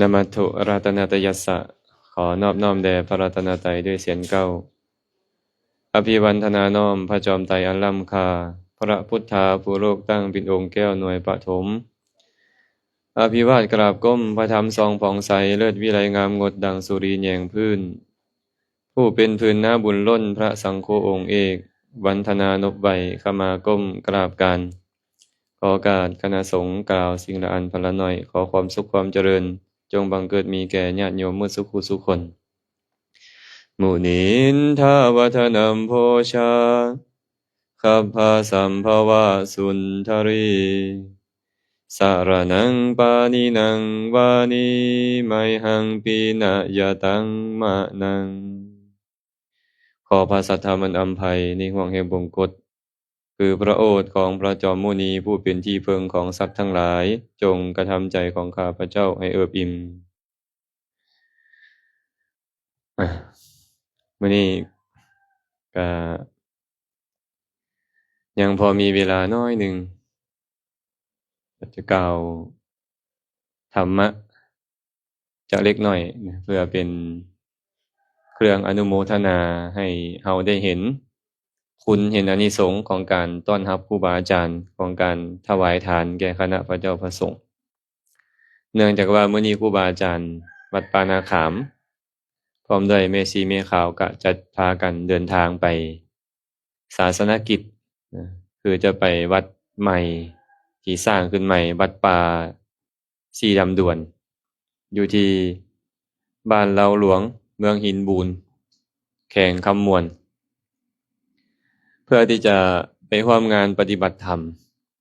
ນະມັດຖຸລັດຕະນະຕະຍັດສະ ຂໍນອບນ້ອມແດ່ພະລັດຕະນະໄຕດ້ວຍສຽງເກົ້າ. ອະພິວັນທະນານ້ອມພະຈອມໄຕອັນລ້ຳຄ່າ, ພະພຸດທາຜູ້ໂລກຕັ້ງເປັນອົງແກ້ວໜ່ວຍປະຖົມ. ອະພິວາດກາບກົ້ມພະທຳສ່ອງຜ່ອງໃສ ເລີດວິໄລງາມງົດດັ່ງສຸລີແຍງພື້ນ. ຜູ້ເປັນພື້ນນາບຸນລົ້ນພະສັງໂຄອົງເອກ, ວັນທະນານົບໄຫວ້ ຂະມາກົ້ມກາບການ. ຂໍໂອກາດຄະນະສົງກ່າວສິ່ງລະອັນພັນລະໜ້ອຍ, ຂໍຄວາມສຸກຄວາມຈະເລີນ ຈົ່ງບັງເກີດມີແກ່ຍາດໂຍມໝົດສຸຂູສຸຄົນ. ມຸນິນທາວັດທະນັມໂພຊາ ຄັບພະສຳພະວະສຸນທະຣີ ສະລະນັງປານິນັງວານີ ໄມຫັງປີນະຍະຕັງມະນັງ. ຂໍພະສັດທຳອັນອຳໄພໃນຫ່ວງແຫ່ງບົງກົດ ຄືພະໂອດຂອງພະຈອມມຸນີ ຜູ້ເປັນທີ່ເພິ່ງຂອງສັດທັງຫຼາຍ ຈົ່ງກະທຳໃຈຂອງຂ້າພະເຈົ້າໃຫ້ເອິບອີ່ມ. ອາ ມື້ນີ້ກະຍັງພໍມີເວລາໜ້ອຍໜຶ່ງ ຈະກ່າວທຳມະຈັກເລັກໜ້ອຍນະ ເພື່ອເປັນເຄື່ອງອະນຸໂມທະນາໃຫ້ເຮົາໄດ້ເຫັນຄຸນເຫັນອານິສົງຂອງການຕ້ອນຮັບຄູບາອາຈານ ຂອງການຖວາຍທານແກ່ຄະນະພະເຈົ້າພະສົງ. ເນື່ອງຈາກວ່າມື້ນີ້ຄູບາອາຈານວັດປ່ານາຂາມ ພ້ອມດ້ວຍແມ່ຊີແມ່ຂາວ ກະຈະພາກັນເດີນທາງໄປສາສະນະກິດນະ ຄືຈະໄປວັດໃໝ່ທີ່ສ້າງຂຶ້ນໃໝ່ ວັດປ່າສີດຳດວນ ຢູ່ທີ່ບ້ານເລົ່າຫຼວງ ເມືອງຫີນບູນ ແຂວງຄຳມ່ວນ ເພື່ອທີ່ຈະໄປຮ່ວມງານປະຕິບັດທຳ.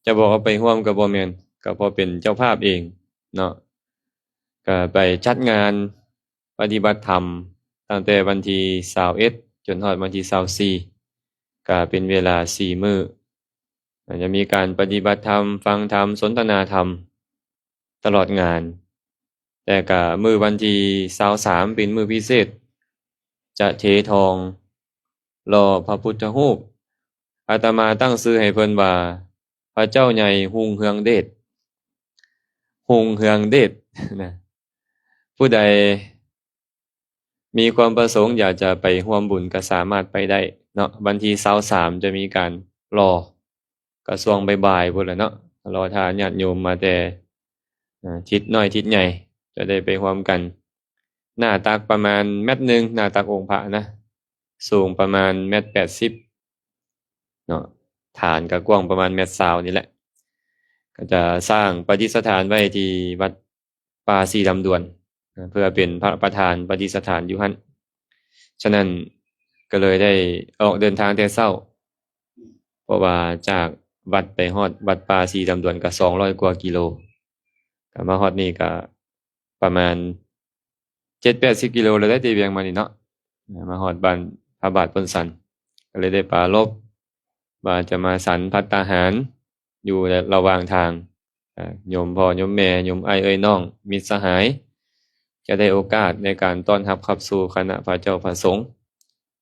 ຈະບອກວ່າໄປຮ່ວມກໍບໍ່ແມ່ນ ກໍເພາະເປັນເຈົ້າພາບເອງເນາະ ກໍໄປຈັດງານປະຕິບັດທຳຕັ້ງແຕ່ວັນທີຊາວເອັດ ຈົນຮອດວັນທີຊາວສີ່ ກໍເປັນເວລາສີ່ມື້ ຈະມີການປະຕິບັດທຳ, ຟັງທຳ, ສົນທະນາທຳ ຕະຫຼອດງານ. ແຕ່ກະມື້ວັນທີຊາວສາມເປັນມື້ພິເສດ ຈະເທທອງຫຼໍ່ພະພຸດທະຮູບ. ອາດຕະມາຕັ້ງຊື່ໃຫ້ເພິ່ນວ່າ ພະເຈົ້າໃຫຍ່ຮຸ່ງເຮືອງເດດ, ຮຸ່ງເຮືອງເດດນະ. ຜູ້ໃດ ມີຄວາມປະສົງຢາກຈະໄປຮ່ວມບຸນກໍສາມາດໄປໄດ້ເນາະ. ວັນທີຊາວສາມຈະມີການຫຼໍ່ ກໍຊ່ວງບ່າຍໆພຸ້ນລະເນາະ, ລໍຖ້າຍາດໂຍມມາແຕ່ ອາ ທິດນ້ອຍທິດໃຫຍ່ ຈະໄດ້ໄປຮ່ວມກັນ. ໜ້າຕັກປະມານແມັດໜຶ່ງ, ໜ້າຕັກອົງພະນະ, ສູງປະມານແມັດແປດສິບເນາະ, ຖານກໍກວ້າງປະມານແມັດຊາວນີ້ແຫຼະ. ກໍຈະສ້າງປະດິດສະຖານໄວ້ທີ່ວັດ ປ່າສີດຳດວນ ເພື່ອເປັນພະປະທານປະດິດສະຖານຢູ່ຫັ້ນ. ສະນັ້ນກໍເລີຍໄດ້ອອກເດີນທາງແຕ່ເຊົ້າ, ເພາະວ່າຈາກວັດໄປຮອດວັດປ່າສີດຳດວນກໍສອງຮ້ອຍກວ່າກິໂລ, ກໍມາຮອດນີ້ກໍປະມານເຈັດແປດສິບກິໂລແລ້ວເດ້ ແຕ່ວຽງມານີ້ເນາະ. ມາຮອດບ້ານພະບາດພົນສັນ ກໍເລີຍໄດ້ປາລົບວ່າຈະມາສັນພັດຕາຫານ ຢູ່ລະຫວ່າງທາງ, ອາ ໂຍມພໍ່ໂຍມແມ່ ໂຍມອ້າຍເອື້ອຍນ້ອງ ມິດສະຫາຍ ຈະໄດ້ໂອກາດໃນການຕ້ອນຮັບຂັບສູ່ຄະນະພະເຈົ້າພະສົງ,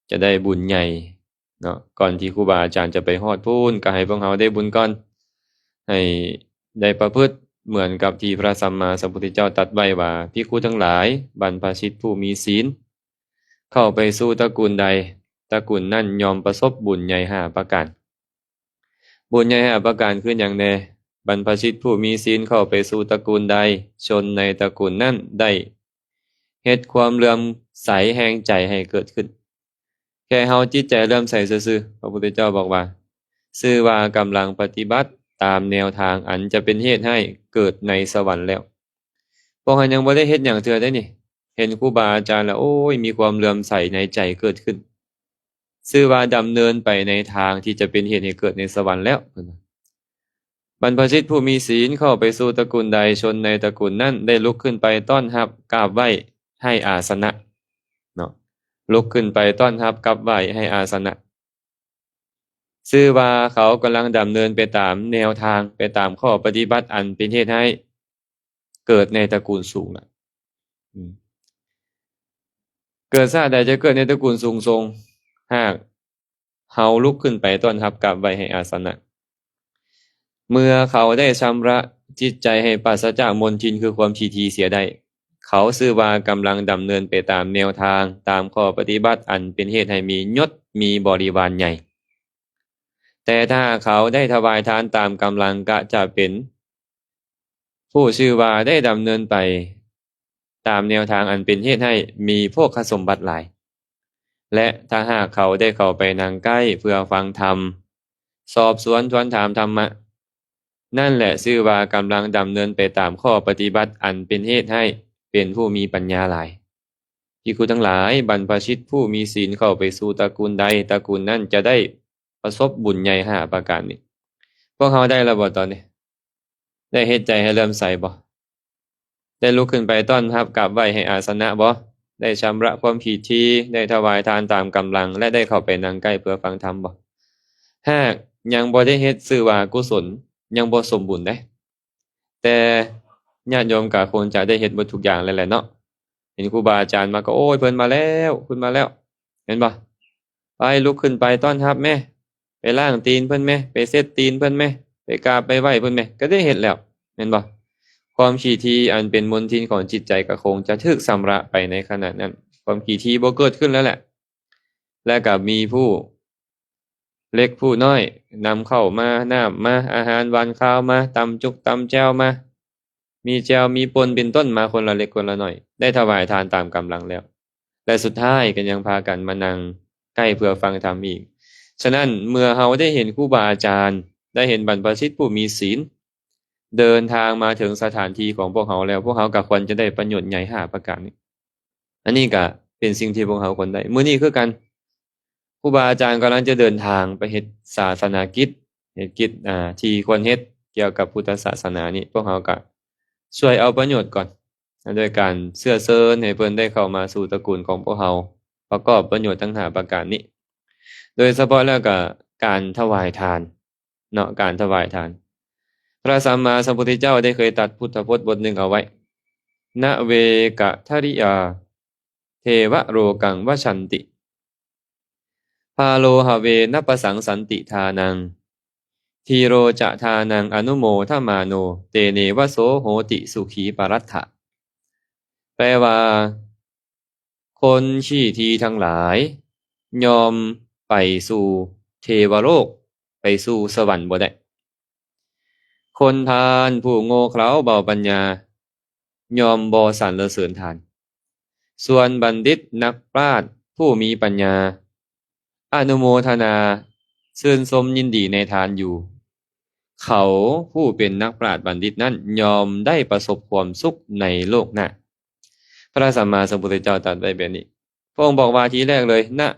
ຈະໄດ້ບຸນໃຫຍ່ເນາະ. ກ່ອນທີ່ຄູບາອາຈານຈະໄປຮອດພຸ້ນ ກໍໃຫ້ພວກເຮົາໄດ້ບຸນກ່ອນ, ໃຫ້ໄດ້ປະພຶດເໝືອນກັບທີ່ພະສຳມາສຳພຸດທະເຈົ້າຕັດໄວ້ວ່າ ພິກຂຸທັງຫຼາຍ, ບັນພະຊິດຜູ້ມີສິນ ເຂົ້າໄປສູ່ຕະກຸນໃດ, ຕະກຸນນັ້ນຍ່ອມປະສົບບຸນໃຫຍ່ຫ້າປະການ. ບຸນໃຫຍ່ຫ້າປະການຄືຫຍັງແດ່? ບັນພະຊິດຜູ້ມີສິນເຂົ້າໄປສູ່ຕະກຸນໃດ, ຊົນໃນຕະກຸນນັ້ນໄດ້ເຮັດຄວາມເຫຼື້ອມໃສແຫ່ງໃຈໃຫ້ເກີດຂຶ້ນ. ແຄ່ເຮົາຈິດໃຈເຫຼື້ອມໃສຊື່ໆ, ພະພຸດທະເຈົ້າບອກວ່າ ຊື່ວ່າກຳລັງປະຕິບັດຕາມແນວທາງອັນຈະເປັນເຫດໃຫ້ເກີດໃນສະຫວັນແລ້ວ. ພວກເຮົາຍັງບໍ່ໄດ້ເຮັດຫຍັງເທື່ອເດ້ນີ້, ເຫັນຄູບາອາຈານແລ້ວ ໂອ້ຍ ມີຄວາມເຫຼື້ອມໃສໃນໃຈເກີດຂຶ້ນ. ຊື່ວ່າດຳເນີນໄປໃນທາງທີ່ຈະເປັນເຫດໃຫ້ເກີດໃນສະຫວັນແລ້ວ. ບັນພະຊິດຜູ້ມີສິນເຂົ້າໄປສູ່ຕະກຸນໃດ, ຊົນໃນຕະກຸນນັ້ນໄດ້ລຸກຂຶ້ນໄປຕ້ອນຮັບກາບໄຫວ້ໃຫ້ອາສະນະເນາະ, ລຸກຂຶ້ນໄປຕ້ອນຮັບກາບໄຫວ້ໃຫ້ອາສະນະ. ຊື່ວ່າເຂົາກຳລັງດຳເນີນໄປຕາມແນວທາງ, ໄປຕາມຂໍ້ປະຕິບັດອັນເປັນເຫດໃຫ້ເກີດໃນຕະກຸນສູງລະ. ອືມ ເກີດຊາດໃດຈະເກີດໃນຕະກຸນສູງສົ່ງ? ຫາກເຮົາລຸກຂຶ້ນໄປຕ້ອນຮັບກາບໄຫວ້ໃຫ້ອາສະນະ. ເມື່ອເຂົາໄດ້ຊຳລະຈິດໃຈໃຫ້ປາສະຈາກມົນທິນ ຄືຄວາມຖີ່ຖີ່ເສຍໄດ້, ເຂົາຊື່ວ່າກຳລັງດຳເນີນໄປຕາມແນວທາງ, ຕາມຂໍ້ປະຕິບັດອັນເປັນເຫດໃຫ້ມີຍົດ, ມີບໍລິວານໃຫຍ່. ແຕ່ຖ້າຫາກເຂົາໄດ້ຖວາຍທານຕາມກຳລັງ, ກໍຈະເປັນຜູ້ຊື່ວ່າໄດ້ດຳເນີນໄປຕາມແນວທາງອັນເປັນເຫດໃຫ້ມີໂພຄະສົມບັດຫຼາຍ. ແລະ ຖ້າຫາກເຂົາໄດ້ເຂົ້າໄປນັ່ງໃກ້ເພື່ອຟັງທຳ, ສອບສວນທວນຖາມທຳມະ, ນັ້ນແຫຼະຊື່ວ່າກຳລັງດຳເນີນໄປຕາມຂໍ້ປະຕິບັດອັນເປັນເຫດໃຫ້ເປັນຜູ້ມີປັນຍາຫຼາຍ. ພິກຂຸທັງຫຼາຍ, ບັນພະຊິດຜູ້ມີສິນເຂົ້າໄປສູ່ຕະກຸນໃດ, ຕະກຸນນັ້ນຈະໄດ້ປະສົບບຸນໃຫຍ່ຫ້າປະການນີ້. ພວກເຮົາໄດ້ແລ້ວບໍ່ຕອນນີ້? ໄດ້ເຮັດໃຈໃຫ້ເຫຼື້ອມໃສບໍ່? ໄດ້ລຸກຂຶ້ນໄປຕ້ອນຮັບກາບໄຫວ້ໃຫ້ອາສະນະບໍ່? ໄດ້ຊຳລະຄວາມຂີ້ຖີ່, ໄດ້ຖວາຍທານຕາມກຳລັງ ແລະ ໄດ້ເຂົ້າໄປນັ່ງໃກ້ເພື່ອຟັງທຳບໍ່? ຫາກຍັງບໍ່ໄດ້ເຮັດ, ຊື່ວ່າກຸສົນຍັງບໍ່ສົມບູນເດ້. ແຕ່ຍາດໂຍມກໍຄົງຈະໄດ້ເຮັດໝົດທຸກຢ່າງແລ້ວແຫຼະເນາະ. ເຫັນຄູບາອາຈານມາກໍ ໂອ້ຍ ເພິ່ນມາແລ້ວ, ເພິ່ນມາແລ້ວ, ແມ່ນບໍ່? ໄປ ລຸກຂຶ້ນໄປຕ້ອນຮັບແມ້, ໄປລ້າງຕີນເພິ່ນແມ້, ໄປເຊັດຕີນເພິ່ນແມ້, ໄປກາບໄປໄຫວ້ເພິ່ນແມ້, ກໍໄດ້ເຮັດແລ້ວ, ແມ່ນບໍ່? ຄວາມຂີ້ຖີ່ອັນເປັນມົນທິນຂອງຈິດໃຈກໍຄົງຈະຖືກຊຳລະໄປໃນຂະນະນັ້ນ, ຄວາມຂີ້ຖີ່ບໍ່ເກີດຂຶ້ນແລ້ວແຫຼະ. ແລະ ກໍມີຜູ້ເລັກຜູ້ນ້ອຍນຳເຂົ້າມາ, ນ້ຳມາ, ອາຫານຫວານຄາວມາ, ຕຳຈຸກຕຳແຈ່ວມາ, ມີແຈ່ວມີປົ່ນເປັນຕົ້ນມາຄົນລະເລັກຄົນລະໜ້ອຍ, ໄດ້ຖວາຍທານຕາມກຳລັງແລ້ວ ແລະ ສຸດທ້າຍກໍຍັງພາກັນມານັ່ງໃກ້ເພື່ອຟັງທຳອີກ. ສະນັ້ນ ເມື່ອເຮົາໄດ້ເຫັນຄູບາອາຈານ, ໄດ້ເຫັນບັນພະຊິດຜູ້ມີສິນ ເດີນທາງມາເຖິງສະຖານທີ່ຂອງພວກເຮົາແລ້ວ, ພວກເຮົາກໍຄວນຈະໄດ້ປະໂຫຍດໃຫຍ່ຫ້າປະການນີ້. ອັນນີ້ກໍເປັນສິ່ງທີ່ພວກເຮົາຄວນໄດ້. ມື້ນີ້ຄືກັນ, ຄູບາອາຈານກຳລັງຈະເດີນທາງໄປເຮັດສາສະໜາກິດ, ເຮັດກິດ, ອາ, ທີ່ຄວນເຮັດກ່ຽວກັບພຸດທະສາສະໜານີ້, ພວກເຮົາກໍຊ່ວຍເອົາປະໂຫຍດກ່ອນ, ໂດຍການເຊື້ອເຊີນໃຫ້ເພິ່ນໄດ້ເຂົ້າມາສູ່ຕະກຸນຂອງພວກເຮົາ, ປະກອບປະໂຫຍດທັງຫ້າປະການນີ້, ໂດຍສະເພາະແລ້ວກໍການຖວາຍທານ ເນາະ, ການຖວາຍທານ. ພະສຳມາສຳພຸດທະເຈົ້າໄດ້ເຄີຍຕັດພຸດທະພົດບົດໜຶ່ງເອົາໄວ້, ນະເວກະທະລິຍາ ເທວະໂລກັງວະຊັນຕິ ພາໂລຫະເວນະປະສັງສັນຕິທານັງ ທີໂຣຈະທານັງອະນຸໂມທະມາໂນ ເຕເນວະໂສໂຫຕິສຸຂີປະລັດຖະ. ແປວ່າ, ຄົນຂີ້ຖີ່ທັງຫຼາຍຍ່ອມໄປສູ່ເທວະໂລກ, ໄປສູ່ສະຫວັນບໍ່ໄດ້. ຄົນພານຜູ້ໂງ່ເຂົາເບົາປັນຍາ ຍ່ອມບໍ່ສັນລະເສີນທານ. ສ່ວນບັນດິດນັກປາດຜູ້ມີປັນຍາ ອະນຸໂມທະນາຊື່ນຊົມຍິນດີໃນທານຢູ່. ເຂົາຜູ້ເປັນນັກປາດບັນດິດນັ້ນ ຍ່ອມໄດ້ປະສົບຄວາມສຸກໃນໂລກໜ້າ. ພະສຳມາສຳພຸດທະເຈົ້າຕັດໄວ້ແບບນີ້. ພະອົງບອກວ່າທີແລກເລີຍ, ນະ,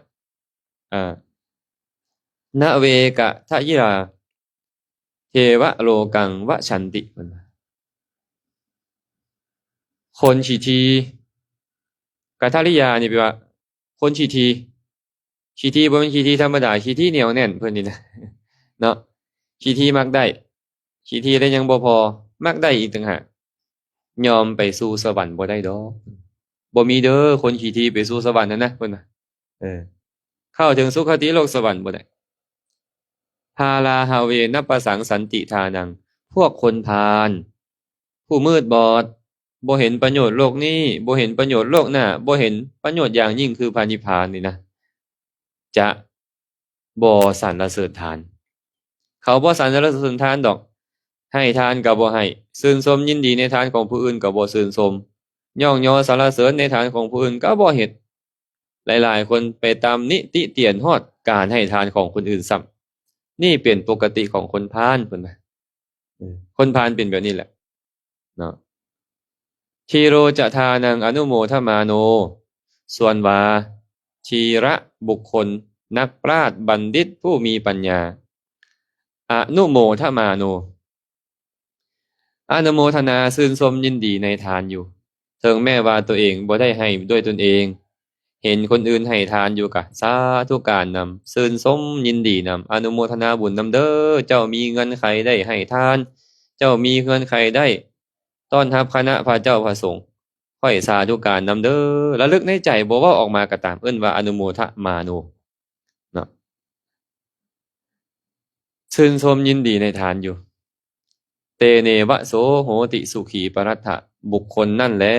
ອາ, ນະເວກະທະລິຍາ ເທວະໂລກັງວະຊັນຕິ ເພິ່ນວ່າ. ຄົນຂີ້ຖີ່, ກະທະລິຍານີ້ແປວ່າຄົນຂີ້ຖີ່. ຂີ້ຖີ່ບໍ່ແມ່ນຂີ້ຖີ່ທຳມະດາ, ຂີ້ຖີ່ໜຽວແໜ້ນເພິ່ນນີ້ນະ ເນາະ. ຂີ້ຖີ່ມັກໄດ້, ຂີ້ຖີ່ແລ້ວຍັງບໍ່ພໍ, ມັກໄດ້ອີກຕ່າງຫາກ. ຍ່ອມໄປສູ່ສະຫວັນບໍ່ໄດ້ດອກ. ບໍ່ມີເດີ, ຄົນຂີ້ຖີ່ໄປສູ່ສະຫວັນຫັ້ນນະ ເພິ່ນວ່າ. ເອີ, ເຂົ້າເຖິງສຸຄະຕິໂລກສະຫວັນບໍ່ໄດ້. ພາລາຫະເວນະປະສັງສັນຕິທານັງ, ພວກຄົນພານ ຜູ້ມືດບອດ, ບໍ່ເຫັນປະໂຫຍດໂລກນີ້, ບໍ່ເຫັນປະໂຫຍດໂລກໜ້າ, ບໍ່ເຫັນປະໂຫຍດຢ່າງຍິ່ງຄືພະນິບພານນີ້ນະ, ຈະບໍ່ສັນລະເສີນທານ. ເຂົາບໍ່ສັນລະເສີນທານດອກ. ໃຫ້ທານກໍບໍ່ໃຫ້, ຊື່ນຊົມຍິນດີໃນທານຂອງຜູ້ອື່ນກໍບໍ່ຊື່ນຊົມ, ຍ້ອງຍໍສັນລະເສີນໃນທານຂອງຜູ້ອື່ນກໍບໍ່ເຮັດ. ຫຼາຍໆຄົນໄປຕຳໜິຕິຕຽນຮອດການໃຫ້ທານຂອງຄົນອື່ນຊ້ຳ. ນີ້ເປັນປົກກະຕິຂອງຄົນພານ ເພິ່ນວ່າ. ເອີ, ຄົນພານເປັນແບບນີ້ແຫຼະເນາະ. ທີໂຣຈະທານັງອະນຸໂມທະມາໂນ, ສ່ວນວ່າທີລະບຸກຄົນ ນັກປາດບັນດິດຜູ້ມີປັນຍາ ອະນຸໂມທະມາໂນ, ອະນຸໂມທະນາຊື່ນຊົມຍິນດີໃນທານຢູ່. ເຖິງແມ້ວ່າຕົວເອງບໍ່ໄດ້ໃຫ້ດ້ວຍຕົນເອງ, ເຫັນຄົນອື່ນໃຫ້ທານຢູ່ກະສາທຸການນຳ, ຊື່ນຊົມຍິນດີນຳ, ອະນຸໂມທະນາບຸນນຳເດີ, ເຈົ້າມີເງື່ອນໄຂໄດ້ໃຫ້ທານ, ເຈົ້າມີເງື່ອນໄຂໄດ້ຕ້ອນຮັບຄະນະພະເຈົ້າພະສົງ, ຂ້ອຍສາທຸການນຳເດີ. ລະລຶກໃນໃຈ, ບໍ່ເວົ້າອອກມາກໍຕາມ, ເອີ້ນວ່າອະນຸໂມທະມາໂນ. ເນາະ, ຊື່ນຊົມຍິນດີໃນທານຢູ່. ເຕເນວະໂສໂຫຕິສຸຂີປະລັດຖະ, ບຸກຄົນນັ້ນແຫຼະ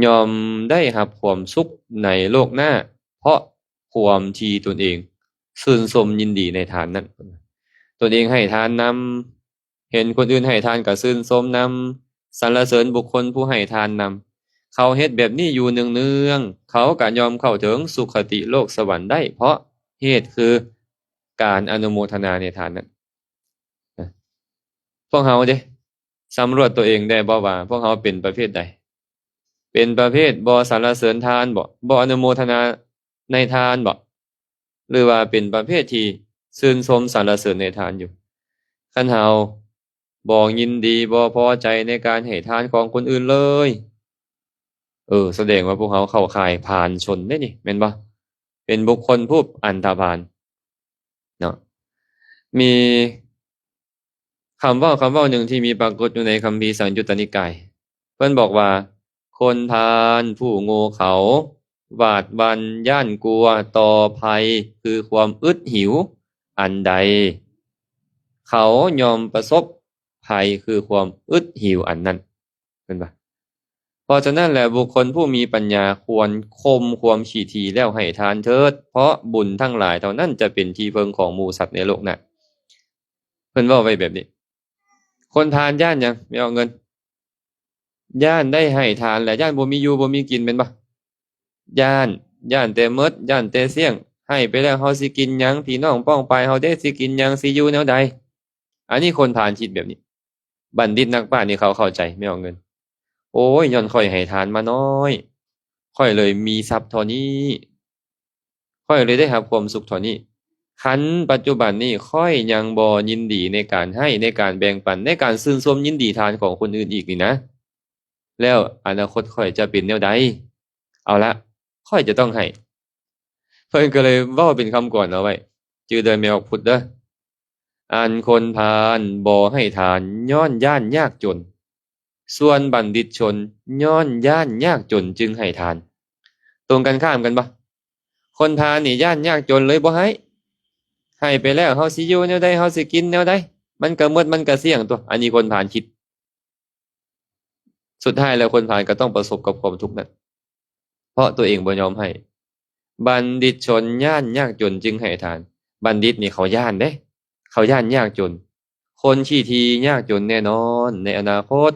ย่อมได้รับความสุขในโลกหน้า เพราะความที่ตนเองชื่นชมยินดีในทานนั้น ตนเองให้ทานนำ เห็นคนอื่นให้ทานก็ชื่นชมนำ สรรเสริญบุคคลผู้ให้ทานนำ เขาเฮ็ดแบบนี้อยู่เนืองๆ เขาก็ย่อมเข้าถึงสุคติโลกสวรรค์ได้ เพราะเหตุคือการอนุโมทนาในทานนั้น พวกเฮาเด้ สำรวจตัวเองได้บ่ว่าพวกเฮาเป็นประเภทใด เป็นประเภทบ่สรรเสริญทานบ่ บ่อนุโมทนาในทานบ่ หรือว่าเป็นประเภทที่ชื่นชมสรรเสริญในทานอยู่ คันเฮาบ่ยินดี บ่พอใจในการให้ทานของคนอื่นเลย เออ แสดงว่าพวกเฮาเข้าข่ายพาลชนเด้นี่ แม่นบ่ เป็นบุคคลผู้อันธพาลเนาะ มี คำเว้า คำเว้าหนึ่งที่มีปรากฏอยู่ในคัมภีร์สังยุตตนิกาย เพิ่นบอกว่า คนพาลผู้โง่เขลา หวาดหวั่นย่านกลัวต่อภัย คือความอึดหิวอันใด เขาย่อมประสบภัย คือความอึดหิวอันนั้น เห็นปะ เพราะฉะนั้นแหละ บุคคลผู้มีปัญญาควรข่มความขี้ถี่แล้วให้ทานเถิด เพราะบุญทั้งหลายเท่านั้นจะเป็นที่พึ่งของหมู่สัตว์ในโลกนั้น เพิ่นเว้าไว้แบบนี้ คนพาลย้านหยัง ไม่เอาเงิน ย้านได้ให้ทานแหละ ย้านบ่มีอยู่บ่มีกิน แม่นบ่ ย้าน ย้านแต่หมด ย้านแต่เสี้ยง ให้ไปแล้วเฮาสิกินหยัง พี่น้องป้องปายเฮาเด้สิกินหยัง สิอยู่แนวใด อันนี้คนพาลคิดแบบนี้ บัณฑิตนักปราชญ์นี่เขาเข้าใจ ไม่เอาเงิน โอ้ย ย้อนข้อยให้ทานมาน้อย ข้อยเลยมีทรัพย์เท่านี้ ข้อยเลยได้รับความสุขเท่านี้ คันปัจจุบันนี้ข้อยยังบ่ยินดีในการให้ ในการแบ่งปัน ในการชื่นชมยินดีทานของคนอื่นอีกนี่นะ แล้วอนาคตข้อยจะเป็นแนวใด เอาละ ข้อยจะต้องให้ เพิ่นก็เลยเว้าเป็นคำกลอนเอาไว้ จื่อเด้อแม่ออกพุทธเด้อ อันคนพาลบ่ให้ทานย้อนย้านยากจน ส่วนบัณฑิตชนย้อนย้านยากจนจึงให้ทาน ตรงกันข้ามกันบ่ คนพาลนี่ย้านยากจนเลยบ่ให้ ให้ไปแล้วเฮาสิอยู่แนวใด เฮาสิกินแนวใด มันก็หมด มันก็เสี้ยงตั๊ว อันนี้คนพาลคิด สุดท้ายแล้วคนพาลก็ต้องประสบกับความทุกข์นั้น เพราะตัวเองบ่ยอมให้ บัณฑิตชนย้านยากจนจึงให้ทาน บัณฑิตนี่เขาย้านเด้ เขาย้านยากจน คนขี้ถี่ยากจนแน่นอนในอนาคต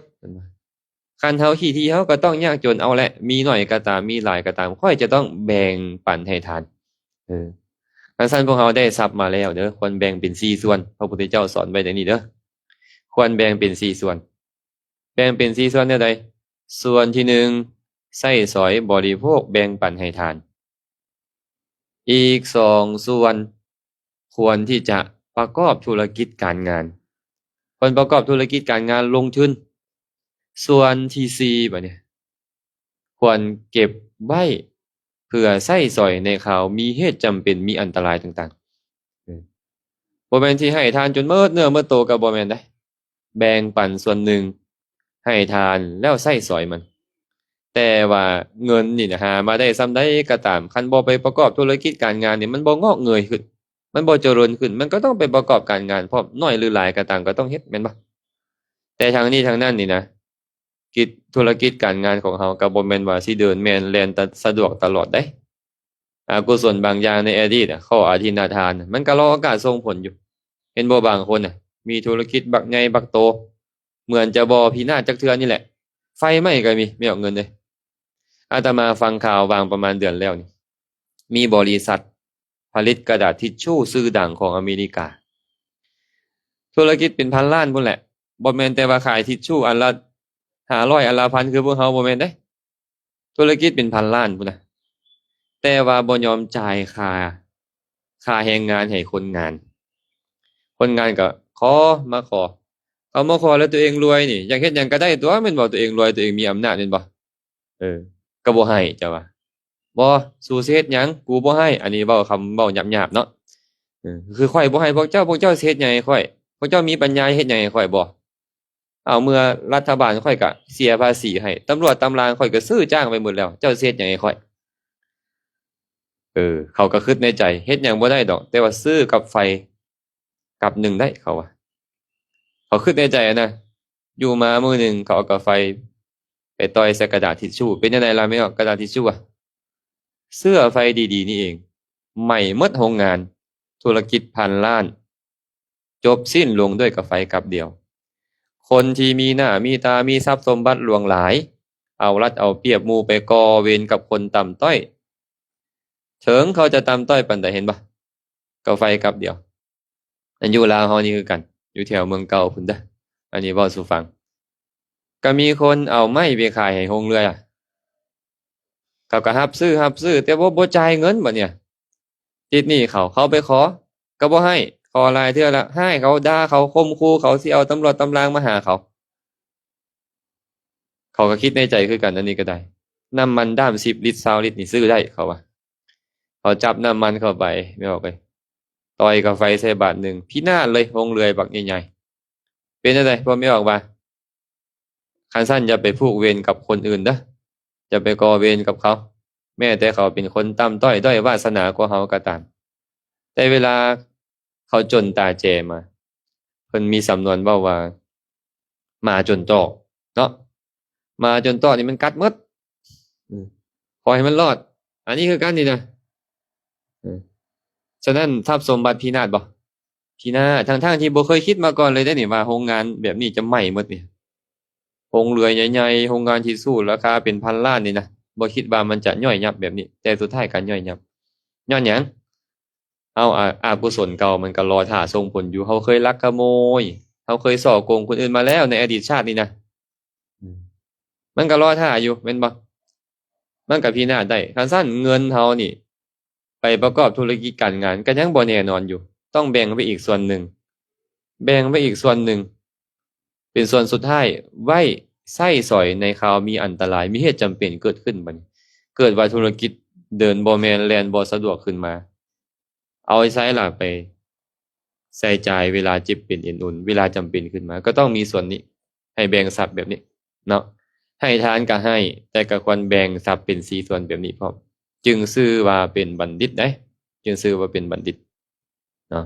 คันเฮาขี้ถี่เฮาก็ต้องยากจนเอาแหละ มีน้อยก็ตาม มีหลายก็ตาม ข้อยจะต้องแบ่งปันให้ทาน เออ คันซั่นพวกเฮาได้ทรัพย์มาแล้วเด้อ ควรแบ่งเป็นสี่ส่วน พระพุทธเจ้าสอนไว้อย่างนี้เด้อ ควรแบ่งเป็นสี่ส่วน แบ่งเป็นสี่ส่วนแนวใด ส่วนที่หนึ่ง ใช้สอยบริโภคแบ่งปันให้ทาน อีกสองส่วน ควรที่จะประกอบธุรกิจการงาน ควรประกอบธุรกิจการงานลงทุน ส่วนที่สี่บัดนี้ ควรเก็บไว้เพื่อใช้สอยในคราวมีเหตุจำเป็น มีอันตรายต่างๆ เออ บ่แม่นสิให้ทานจนหมดเนื้อหมดตัวก็บ่แม่นเด้ แบ่งปันส่วนหนึ่งให้ทานแล้วใช้สอยมัน แต่ว่าเงินนี่นะ หามาได้ส่ำใดก็ตาม คันบ่ไปประกอบธุรกิจการงานนี่ มันบ่งอกเงยขึ้น มันบ่เจริญขึ้น มันก็ต้องไปประกอบการงานพร้อม น้อยหรือหลายก็ตามก็ต้องเฮ็ด แม่นบ่ แต่ทั้งนี้ทั้งนั้นนี่นะ กิจ ธุรกิจการงานของเฮาก็บ่แม่นว่าสิเดินแม่นแล่นตะ สะดวกตลอดเด้ อากุศลบางอย่างในอดีตอะ ข้ออธินทาน มันก็รอโอกาสส่งผลอยู่ เห็นบ่ บางคนน่ะ มีธุรกิจบักใหญ่บักโต เหมือนจะบ่พินาศจักเทื่อนี่แหละ ไฟไหม้ก็มี ไม่ออกเงินเด้ อาตมาฟังข่าววางประมาณเดือนแล้วนี่ มีบริษัทผลิตกระดาษทิชชู่ชื่อดังของอเมริกา ธุรกิจเป็นพันล้านพุ้นแหละ บ่แม่นแต่ว่าขายทิชชู่อันละห้าร้อย อันละพัน คือพวกเฮา บ่แม่นเด้ ธุรกิจเป็นพันล้านพุ้นนะ แต่ว่าบ่ยอมจ่ายค่า ค่าแรงงานให้คนงาน คนงานก็ขอ มาขอ เขามาขอแล้วตัวเองรวยนี่ อยากเฮ็ดหยังก็ได้ตั๊ว แม่นบ่ ตัวเองรวย ตัวเองมีอำนาจ แม่นบ่ เออ ก็บ่ให้ เจ้าว่า บ่ สูสิเฮ็ดหยัง กูบ่ให้ อันนี้เว้าคำเว้าหยาบๆ เนาะ เออ คือข้อยบ่ให้พวกเจ้า พวกเจ้าสิเฮ็ดหยังให้ข้อย พวกเจ้ามีปัญญาเฮ็ดหยังให้ข้อยบ่ เอาเมื่อรัฐบาลข้อยก็เสียภาษีให้ ตำรวจตำรางข้อยก็ซื้อจ้างไปหมดแล้ว เจ้าสิเฮ็ดหยังให้ข้อย เออ เขาก็คิดในใจ เฮ็ดหยังบ่ได้ดอก แต่ว่าซื้อกับไฟกับหนึ่งได้ เขาว่า เขาคิดในใจนะ อยู่มามื้อหนึ่งเขาเอากับไฟ ໄປຕ່ອຍໃສ່ກະດາດທິດຊູ. ເປັນຈັ່ງໃດລະແມ່ອອກ? ກະດາດທິດຊູອະ ເຊື້ອໄຟດີໆນີ້ເອງ ໄໝ້ໝົດໂຮງງານ. ທຸລະກິດພັນລ້ານ ຈົບສິ້ນລົງດ້ວຍກະໄຟກັບດຽວ. ຄົນທີ່ມີໜ້າມີຕາ ມີຊັບສົມບັດຫຼວງຫຼາຍ ເອົາລັດເອົາປຽບໝູ່ ໄປກໍ່ເວນກັບຄົນຕ່ຳຕ້ອຍ ເຖິງເຂົາຈະຕ່ຳຕ້ອຍປານໃດ ເຫັນບໍ່? ກະໄຟກັບດຽວ. ອັນຢູ່ລາວເຮົານີ້ຄືກັນ ຢູ່ແຖວເມືອງເກົ່າພຸ້ນເດີ້ ອັນນີ້ເວົ້າສູ່ຟັງ. ກະມີຄົນເອົາໄມ້ໄປຂາຍໃຫ້ໂຮງເລື່ອຍ ເຂົາກະຮັບຊື້ ຮັບຊື້ ແຕ່ບໍ່ ບໍ່ຈ່າຍເງິນ. ບັດນີ້ຕິດໜີ້ເຂົາ ເຂົາໄປຂໍກະບໍ່ໃຫ້ ຂໍຫຼາຍເທື່ອລະ ຮ້າຍເຂົາ ດ່າເຂົາ ຂົ່ມຂູ່ເຂົາ ຊິເອົາຕຳຫຼວດຕຳລາງມາຫາເຂົາ. ເຂົາກະຄິດໃນໃຈຄືກັນ ອັນນີ້ກະໄດ້ ນ້ຳມັນດ້າມສິບລິດ ຊາວລິດນີ້ຊື້ໄດ້ ເຂົາວ່າ. ເຂົາຈັບນ້ຳມັນເຂົ້າໄປ ແມ່ອອກເອີຍ ຕ່ອຍກະໄຟໃສ່ບາດໜຶ່ງ ພິນາດເລີຍ ໂຮງເລື່ອຍບັກໃຫຍ່ໆ. ເປັນຈັ່ງໃດ ພວກແມ່ອອກວ່າ? ຄັນຊັ້ນຢ່າໄປຜູກເວນກັບຄົນອື່ນເດີ້ ຢ່າໄປກໍ່ເວນກັບເຂົາ ແມ້ແຕ່ເຂົາເປັນຄົນຕ່ຳຕ້ອຍ ດ້ອຍວາສະໜາກວ່າເຮົາກະຕາມ. ແຕ່ເວລາເຂົາຈົນຕາແຈມາ ເພິ່ນມີສຳນວນເວົ້າວ່າ ໝາຈົນຕອກເນາະ ໝາຈົນຕອກນີ້ມັນກັດໝົດ ອືມ ຂໍໃຫ້ມັນລອດ. ອັນນີ້ຄືກັນນີ້ນະ ເອີ ສະນັ້ນຊັບສົມບັດພິນາດບໍ່? ພິນາດ ທັງໆທີ່ບໍ່ເຄີຍຄິດມາກ່ອນເລີຍເດ້ນີ້ ວ່າໂຮງງານແບບນີ້ຈະໄໝ້ໝົດນີ້. ໂຮງເລື່ອຍໃຫຍ່ໆ ໂຮງງານທິດຊູລາຄາເປັນພັນລ້ານນີ້ນະ ບໍ່ຄິດວ່າມັນຈະຍ່ອຍຍັບແບບນີ້ ແຕ່ສຸດທ້າຍກະຍ່ອຍຍັບ. ຍ້ອນຫຍັງ? ເຮົາ ອາ ອະກຸສົນເກົ່າມັນກະລໍຖ້າສົ່ງຜົນຢູ່. ເຮົາເຄີຍລັກຂະໂມຍ ເຮົາເຄີຍສໍ້ໂກງຄົນອື່ນມາແລ້ວໃນອະດີດຊາດນີ້ນະ ອືມ ມັນກະລໍຖ້າຢູ່ແມ່ນບໍ່? ມັນກະພິນາດໄດ້. ຄັນຊັ້ນເງິນເຮົານີ້ໄປປະກອບທຸລະກິດການງານກະຍັງບໍ່ແນ່ນອນຢູ່ ຕ້ອງແບ່ງໄວ້ອີກສ່ວນໜຶ່ງ ແບ່ງໄວ້ອີກສ່ວນໜຶ່ງ ເປັນສ່ວນສຸດທ້າຍ ໄວ້ໃຊ້ສອຍໃນຄາວມີອັນຕະລາຍ ມີເຫດຈຳເປັນເກີດຂຶ້ນ. ບັດນີ້ເກີດວ່າທຸລະກິດເດີນບໍ່ແມ່ນ ແລ່ນບໍ່ສະດວກຂຶ້ນມາ ເອົາໃຊ້ລະ ໄປໃຊ້ຈ່າຍເວລາເຈັບເປັນເອັນອຸ່ນ ເວລາຈຳເປັນຂຶ້ນມາ ກະຕ້ອງມີສ່ວນນີ້ ໃຫ້ແບ່ງຊັບແບບນີ້ເນາະ. ໃຫ້ທານກະໃຫ້ ແຕ່ກະຄວນແບ່ງຊັບເປັນສີ່ສ່ວນແບບນີ້ພ້ອມ ຈຶ່ງຊື່ວ່າເປັນບັນດິດເດ້ ຈຶ່ງຊື່ວ່າເປັນບັນດິດເນາະ.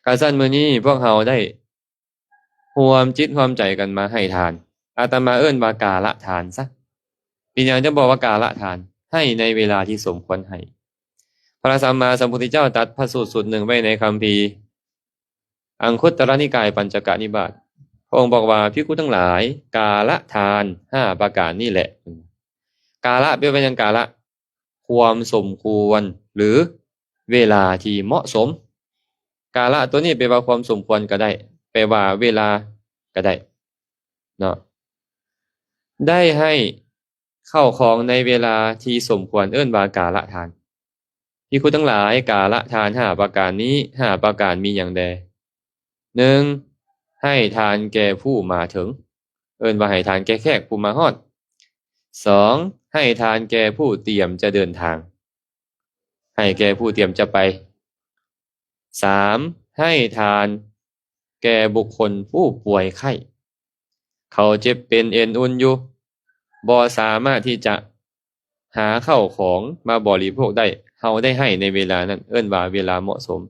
ກະຊັ້ນມື້ນີ້ພວກເຮົາໄດ້ ຮ່ວມຈິດຮ່ວມໃຈກັນມາໃຫ້ທານ. ອາດຕະມາເອີ້ນວ່າກາລະທານຊະ. ເປັນຫຍັງຈະບອກວ່າກາລະທານ? ໃຫ້ໃນເວລາທີ່ສົມຄວນໃຫ້. ພະສຳມາສຳພຸດທະເຈົ້າຕັດພະສູດສູດໜຶ່ງໄວ້ໃນຄຳພີອັງຄຸດຕະລະນິກາຍ ປັນຈະກະນິບາດ ພະອົງບອກວ່າ ພິກຂຸທັງຫຼາຍ, ກາລະທານຫ້າປະການນີ້ແຫຼະ. ກາລະແປວ່າຫຍັງ? ກາລະ ຄວາມສົມຄວນ ຫຼື ເວລາທີ່ເໝາະສົມ. ກາລະຕົວນີ້ແປວ່າຄວາມສົມຄວນກະໄດ້ ແປວ່າເວລາກະໄດ້ເນາະ. ໄດ້ໃຫ້ເຂົ້າຂອງໃນເວລາທີ່ສົມຄວນ ເອີ້ນວ່າກາລະທານ. ພິກຂຸທັງຫຼາຍ, ກາລະທານຫ້າປະການນີ້ ຫ້າປະການມີຫຍັງແດ່? ໜຶ່ງ ໃຫ້ທານແກ່ຜູ້ມາເຖິງ ເອີ້ນວ່າໃຫ້ທານແກ່ແຂກຜູ້ມາຮອດ. ສອງ ໃຫ້ທານແກ່ຜູ້ຕຽມຈະເດີນທາງ ໃຫ້ແກ່ຜູ້ຕຽມຈະໄປ. ສາມ ໃຫ້ທານແກ່ບຸກຄົນຜູ້ປ່ວຍໄຂ້ ເຂົາເຈັບເປັນເອັນອຸ່ນຢູ່ ບໍ່ສາມາດທີ່ຈະຫາເຂົ້າຂອງມາບໍລິໂພກໄດ້ ເຮົາໄດ້ໃຫ້ໃນເວລານັ້ນ ເອີ້ນວ່າເວລາເໝາະສົມ.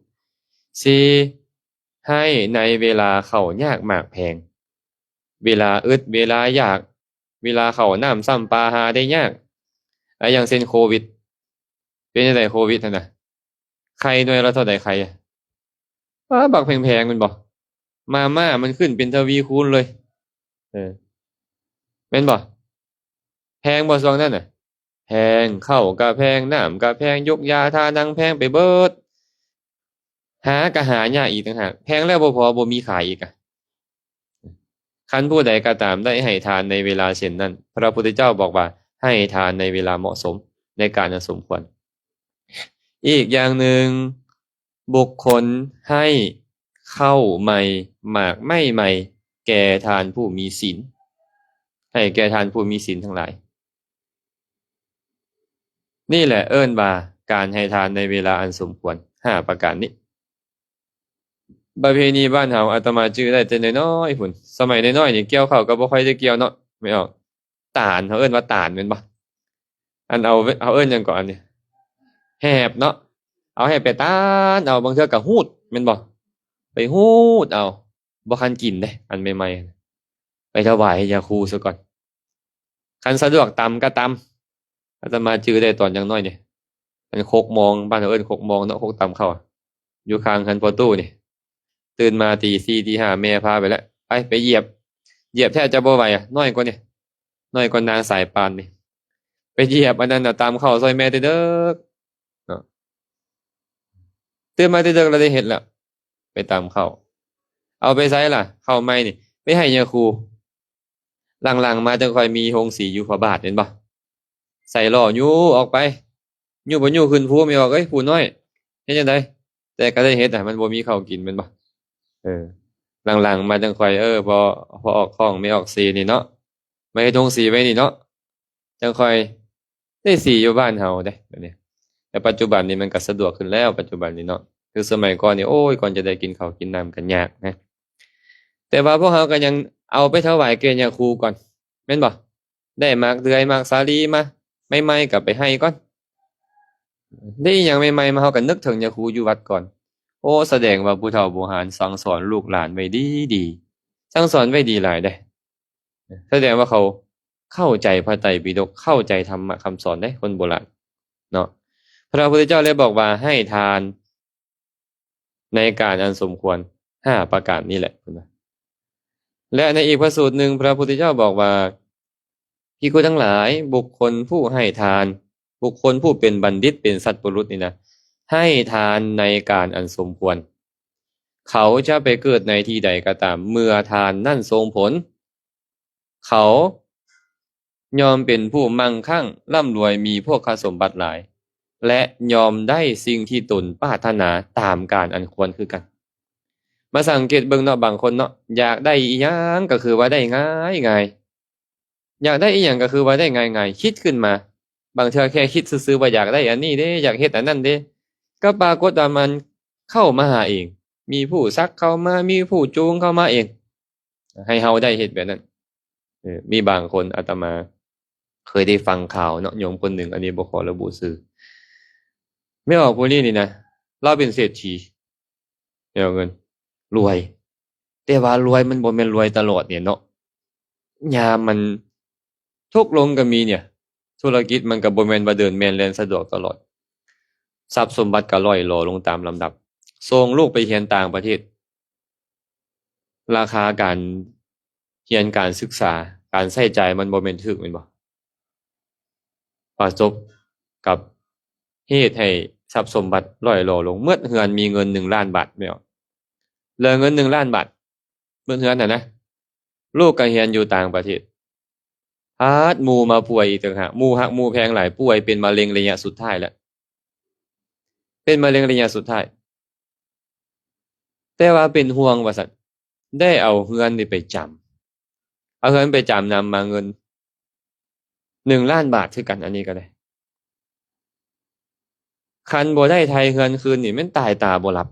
ສີ່ ໃຫ້ໃນເວລາເຂົ້າຍາກໝາກແພງ ເວລາອຶດ ເວລາຢາກ ເວລາເຂົ້ານ້ຳຊ້ຳປາຫາໄດ້ຍາກ. ອາ ຢ່າງເຊັ່ນໂຄວິດ ເປັນຈັ່ງໃດໂຄວິດຫັ້ນນະ? ໄຂ່ໜ່ວຍລະເທົ່າໃດໄຂ່? ປາ ບັກແພງໆ ແມ່ນບໍ່? ມາມ່າມັນຂຶ້ນເປັນທະວີຄູນເລີຍ. ເອີ ແມ່ນບໍ່? ແພງບໍ່ຊ່ວງນັ້ນນະ? ແພງ ເຂົ້າກະແພງ ນ້ຳກະແພງ ຢົກຢາທ່ານັ່ງແພງໄປເບິດ ຫາກະຫາຍາກອີກຕ່າງຫາກ ແພງແລ້ວບໍ່ພໍ ບໍ່ມີຂາຍອີກອະ. ຄັນຜູ້ໃດກໍຕາມໄດ້ໃຫ້ທານໃນເວລາເຊັ່ນນັ້ນ ພະພຸດທະເຈົ້າບອກວ່າໃຫ້ທານໃນເວລາເໝາະສົມ ໃນການອັນສົມຄວນ. ອີກຢ່າງໜຶ່ງ ບຸກຄົນໃຫ້ເຂົ້າໃໝ່ ໝາກໄມ້ໃໝ່ແກ່ທ່ານຜູ້ມີສິນ ໃຫ້ແກ່ທ່ານຜູ້ມີສິນທັງຫຼາຍ. ນີ້ແຫຼະເອີ້ນວ່າການໃຫ້ທານໃນເວລາອັນສົມຄວນ ຫ້າປະການນີ້. ປະເພນີບ້ານເຮົາ ອາດຕະມາຈື່ໄດ້ແຕ່ນ້ອຍໆ ພຸ້ນ ສະໄໝນ້ອຍໆ ນີ້ກ່ຽວເຂົ້າກໍບໍ່ຄ່ອຍໄດ້ກ່ຽວເນາະ ແມ່ນອອກ ຕານ ເຮົາເອີ້ນວ່າຕານແມ່ນບໍ່? ອັນເອົາ ເຮົາເອີ້ນຫຍັງເກາະ ອັນນີ້ ແຫບເນາະ ເອົາແຫບໄປຕານເອົາ ບາງເທື່ອກໍຮູດແມ່ນບໍ່? ໄປຮູດເອົາ ບໍ່ທັນກິນເດ້ ອັນໃໝ່ໆ ໄປຖວາຍໃຫ້ຍາຄູຊະກ່ອນ. ຄັນສະດວກຕຳກໍຕຳ. ອາດຕະມາຈື່ໄດ້ຕອນຍັງນ້ອຍນີ້ ອັນຄົກມອງ ບ້ານເຮົາເອີ້ນຄົກມອງເນາະ ຄົກຕຳເຂົ້າ ຢູ່ຂ້າງເຮືອນພໍ່ຕູ້ນີ້. ຕື່ນມາຕີສີ່ຕີຫ້າ ແມ່ພາໄປແລ້ວ ໄປ ໄປຢຽບ ຢຽບແທບຈະບໍ່ໄຫວ ນ້ອຍກວ່ານີ້ ນ້ອຍກວ່ານາງສາຍປານນີ້ ໄປຢຽບອັນນັ້ນນະ ຕຳເຂົ້າຊ່ອຍແມ່ແຕ່ເດິກເນາະ. ຕື່ນມາແຕ່ເດິກແລ້ວໄດ້ເຮັດແລ້ວ ໄປຕຳເຂົ້າ. ເອົາໄປໃສລະ ເຂົ້າໃໝ່ນີ້? ໄປໃຫ້ຍາຄູ. ຫຼັງໆມາຈັ່ງຄ່ອຍມີໂຮງສີຢູ່ພະບາດ ແມ່ນບໍ່? ໃສ່ລໍ້ຍູ້ອອກໄປ ຍູ້ບໍ່ຍູ້ຂຶ້ນພູ ແມ່ອອກເອີຍ ຜູ້ນ້ອຍ ເຮັດຈັ່ງໃດ? ແຕ່ກໍໄດ້ເຮັດນະ ມັນບໍ່ມີເຂົ້າກິນ ແມ່ນບໍ່? ເອີ ຫຼັງໆມາຈັ່ງຄ່ອຍ ເອີ ພໍ ພໍອອກຂອງແມ່ອອກເຊນີ້ເນາະ ມາເຮັດໂຮງສີໄວ້ນີ້ເນາະ ຈັ່ງຄ່ອຍໄດ້ສີຢູ່ບ້ານເຮົາເດ້ ແບບນີ້. ແຕ່ປັດຈຸບັນນີ້ມັນກໍສະດວກຂຶ້ນແລ້ວ ປັດຈຸບັນນີ້ເນາະ. ຄືສະໄໝກ່ອນນີ້ ໂອ້ຍ ກ່ອນຈະໄດ້ກິນເຂົ້າກິນນ້ຳກໍຍາກນະ ແຕ່ວ່າພວກເຮົາກໍຍັງເອົາໄປຖວາຍແກ່ຍາຄູກ່ອນ ແມ່ນບໍ່? ໄດ້ໝາກເດືອຍໝາກສາລີມາໃໝ່ໆ ກໍໄປໃຫ້ກ່ອນ ໄດ້ອີ່ຫຍັງໃໝ່ໆມາ ເຮົາກໍນຶກເຖິງຍາຄູຢູ່ວັດກ່ອນ. ໂອ້ ສະແດງວ່າຜູ້ເຖົ້າບູຮານສັ່ງສອນລູກຫຼານໄວ້ດີໆ ສັ່ງສອນໄວ້ດີຫຼາຍເດ້. ສະແດງວ່າເຂົາເຂົ້າໃຈພະໄຕປິດົກ ເຂົ້າໃຈທຳມະຄຳສອນເດ້ ຄົນໂບລານເນາະ. ພະພຸດທະເຈົ້າເລີຍບອກວ່າ ໃຫ້ທານໃນການອັນສົມຄວນຫ້າປະການນີ້ແຫຼະ ເພິ່ນວ່າ. ແລະ ໃນອີກພະສູດໜຶ່ງ ພະພຸດທະເຈົ້າບອກວ່າ ພິກຂຸທັງຫຼາຍ, ບຸກຄົນຜູ້ໃຫ້ທານ, ບຸກຄົນຜູ້ເປັນບັນດິດ, ເປັນສັດບຸລຸດນີ້ນະ, ໃຫ້ທານໃນການອັນສົມຄວນ. ເຂົາຈະໄປເກີດໃນທີ່ໃດກໍຕາມ, ເມື່ອທານນັ້ນສົ່ງຜົນ, ເຂົາຍ່ອມເປັນຜູ້ມັ່ງຄັ່ງ, ລ່ຳລວຍ, ມີໂພຄະສົມບັດຫຼາຍ, ແລະ ຍ່ອມໄດ້ສິ່ງທີ່ຕົນປາດຖະໜາຕາມການອັນຄວນຄືກັນ. ມາສັງເກດເບິ່ງເນາະ, ບາງຄົນເນາະ, ຢາກໄດ້ອີ່ຫຍັງກໍຄືວ່າໄດ້ງ່າຍໆ. ຢາກໄດ້ອີ່ຫຍັງກໍຄືວ່າໄດ້ງ່າຍໆ, ຄິດຂຶ້ນມາ. ບາງເທື່ອແຄ່ຄິດຊື່ໆວ່າຢາກໄດ້ອັນນີ້ເດ້, ຢາກເຮັດອັນນັ້ນເດ້, ກໍປາກົດວ່າມັນເຂົ້າມາຫາເອງ. ມີຜູ້ຊັກເຂົ້າມາ, ມີຜູ້ຈູງເຂົ້າມາເອງ, ໃຫ້ເຮົາໄດ້ເຮັດແບບນັ້ນ. ເອີ, ມີບາງຄົນ, ອາດຕະມາເຄີຍໄດ້ຟັງຂ່າວເນາະ, ໂຍມຄົນໜຶ່ງ, ອັນນີ້ບໍ່ຂໍລະບຸຊື່, ແມ່ອອກຜູ້ນີ້ນີ້ນະ, ລາວເປັນເສດຖີ. ແນວເງິນ ລວຍ, ແຕ່ວ່າລວຍມັນບໍ່ແມ່ນລວຍຕະຫຼອດເດເນາະ, ຍາມມັນຕົກລົງກໍມີເນຍ. ທຸລະກິດມັນກໍບໍ່ແມ່ນວ່າເດີນແມ່ນແລ່ນສະດວກຕະຫຼອດ, ຊັບສົມບັດກໍລ່ອຍຫຼໍລົງຕາມລຳດັບ. ສົ່ງລູກໄປຮຽນຕ່າງປະເທດ, ລາຄາການຮຽນການສຶກສາ, ການໃຊ້ຈ່າຍມັນບໍ່ແມ່ນຖືກແມ່ນບໍ່? ປະສົບກັບເຫດໃຫ້ຊັບສົມບັດລ່ອຍຫຼໍລົງ, ໝົດເຮືອນມີເງິນໜຶ່ງລ້ານບາດແມ່ນບໍ່? ເຫຼືອເງິນໜຶ່ງລ້ານບາດ, ໝົດເຮືອນຫັ້ນນະ. ລູກກໍຮຽນຢູ່ຕ່າງປະເທດ, ພາດໝູ່ມາປ່ວຍອີກຕ່າງຫາກ, ໝູ່ຮັກໝູ່ແພງຫຼາຍ, ປ່ວຍເປັນມະເຮັງໄລຍະສຸດທ້າຍແລ້ວ, ເປັນມະເຮັງໄລຍະສຸດທ້າຍ. ແຕ່ວ່າເປັນຫ່ວງວ່າຊັ້ນ, ໄດ້ເອົາເຮືອນນີ້ໄປຈຳ, ເອົາເຮືອນໄປຈຳນຳມາເງິນໜຶ່ງລ້ານບາດຄືກັນ, ອັນນີ້ກໍໄດ້. ຄັນບໍ່ໄດ້ໄຖ່ເຮືອນຄືນນີ້ ແມ່ນຕາຍຕາບໍ່ຫຼັບ.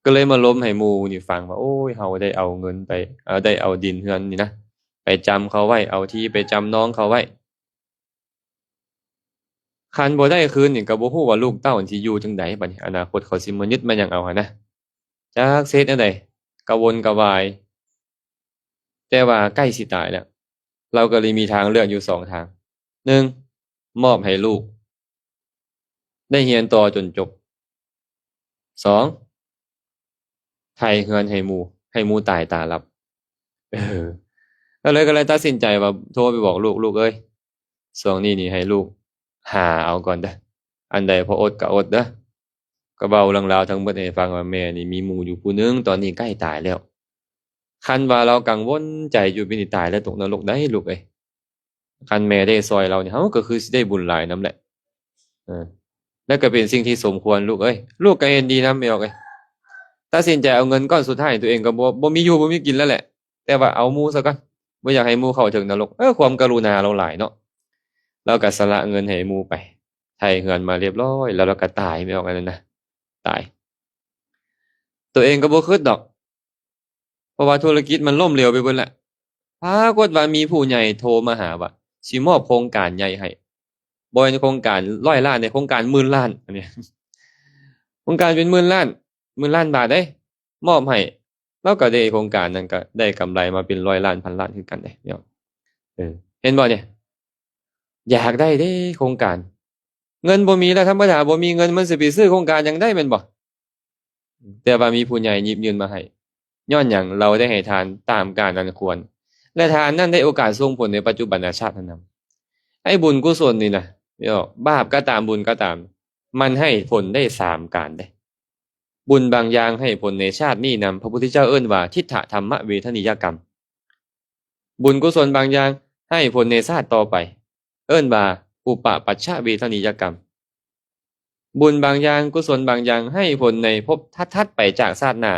ກໍເລີຍມາລົມໃຫ້ໝູ່ນີ້ຟັງວ່າ, ໂອ້ຍ, ເຮົາໄດ້ເອົາເງິນໄປ, ເອົາ, ໄດ້ເອົາດິນເຮືອນນີ້ນະ ໄປຈຳເຂົາໄວ້, ເອົາທີ່ໄປຈຳນອງເຂົາໄວ້. ຄັນບໍ່ໄດ້ຄືນນີ້ ກໍບໍ່ຮູ້ວ່າລູກເຕົ້າມັນຊິຢູ່ຈັ່ງໃດ, ບັດນີ້ອະນາຄົດເຂົາຊິມາຍຶດມາຫຍັງເອົາຫັ້ນນະ. ຈັກຊິເຮັດແນວໃດ, ກະວົນກະວາຍ. ແຕ່ວ່າໃກ້ຊິຕາຍແລ້ວ, ລາວກໍເລີຍມີທາງເລືອກຢູ່ສອງທາງ. ໜຶ່ງ, ມອບໃຫ້ລູກໄດ້ຮຽນຕໍ່ຈົນຈົບ. ສອງ, ໄຖ່ເຮືອນໃຫ້ໝູ່, ໃຫ້ໝູ່ຕາຍຕາຫຼັບ. ເອີ, ກໍເລີຍ, ກໍເລີຍຕັດສິນໃຈວ່າໂທໄປບອກລູກ, ລູກເອີຍ, ຊ່ວງນີ້ນີ້ໃຫ້ລູກຫາເອົາກ່ອນເດີ້, ອັນໃດພໍອົດກໍອົດເດີ້. ກໍເວົ້າເລື່ອງລາວທັງໝົດໃຫ້ຟັງວ່າ ແມ່ນີ້ມີໝູ່ຢູ່ຜູ້ໜຶ່ງ, ຕອນນີ້ໃກ້ຕາຍແລ້ວ. ຄັນວ່າລາວກັງວົນໃຈຢູ່, ເປັນນີ້ຕາຍແລ້ວຕົກນະລົກໄດ໋ລູກເອີຍ. ຄັນແມ່ໄດ້ຊ່ອຍລາວນີ້, ເຮົາກໍຄືຊິໄດ້ບຸນຫຼາຍນຳແຫຼະ. ເອີ, ແລ້ວກໍເປັນສິ່ງທີ່ສົມຄວນລູກເອີຍ. ລູກກໍເຫັນດີນຳ, ແມ່ອອກເອີຍ. ຕັດສິນໃຈເອົາເງິນກ້ອນສຸດທ້າຍ, ຕົວເອງກໍບໍ່, ບໍ່ມີຢູ່, ບໍ່ມີກິນແລ້ວແຫຼະ. ແຕ່ວ່າເອົາໝູ່ຊະກ່ອນ, ບໍ່ຢາກໃຫ້ໝູ່ເຂົ້າເຖິງນະລົກ. ເອີ, ຄວາມກະລຸນາລາວຫຼາຍເນາະ. ລາວກໍສະຫຼະເງິນໃຫ້ໝູ່ໄປ, ໄຖ່ເຮືອນມາລຽບຮ້ອຍ, ແລ້ວລາວກໍຕາຍ, ແມ່ອອກອັນນັ້ນນະ, ຕາຍ. ຕົວເອງກໍບໍ່ຄິດດອກ, ເພາະວ່າທຸລະກິດມັນລົ້ມເຫຼວໄປເບິດແລ້ວ. ປາກົດວ່າມີຜູ້ໃຫຍ່ໂທມາຫາວ່າ ຊິມອບໂຄງການໃຫຍ່ໃຫ້, ບໍ່ແມ່ນໂຄງການຮ້ອຍລ້ານເດ້, ໂຄງການໝື່ນລ້ານ, ອັນນີ້ ໂຄງການເປັນໝື່ນລ້ານ, ໝື່ນລ້ານບາດເດ້, ມອບໃຫ້. ລາວກໍໄດ້ໂຄງການນັ້ນ ກໍໄດ້ກຳໄລມາເປັນຮ້ອຍລ້ານ ພັນລ້ານຄືກັນເດ້ເນາະ. ເອີ, ເຫັນບໍ່ນີ້? ຢາກໄດ້ເດ້ໂຄງການ ເງິນບໍ່ມີແລ້ວ ທຳມະດາບໍ່ມີເງິນ ມັນຊິໄປຊື້ໂຄງການຫຍັງໄດ້ແມ່ນບໍ່? ແຕ່ວ່າມີຜູ້ໃຫຍ່ຍິບຍື່ນມາໃຫ້ ຍ້ອນຫຍັງ? ເຮົາໄດ້ໃຫ້ທານຕາມການອັນຄວນ ແລະ ທານນັ້ນໄດ້ໂອກາດສົ່ງຜົນໃນປັດຈຸບັນນະຊາດນັ້ນນຳ. ໄອ້ບຸນກຸສົນນີ້ນະ ບາບກໍຕາມ ບຸນກໍຕາມ ມັນໃຫ້ຜົນໄດ້ສາມການເດ້. ບຸນບາງຢ່າງໃຫ້ຜົນໃນຊາດນີ້ນຳ ພະພຸດທະເຈົ້າເອີ້ນວ່າທິດຖະທຳມະເວທະນີຍະກຳ. ບຸນກຸສົນບາງຢ່າງໃຫ້ຜົນໃນຊາດຕໍ່ໄປ ເອີ້ນວ່າອຸປະປັດຊະເວທະນີຍະກຳ. ບຸນບາງຢ່າງ ກຸສົນບາງຢ່າງໃຫ້ຜົນໃນພົບຖັດໆໄປຈາກຊາດໜ້າ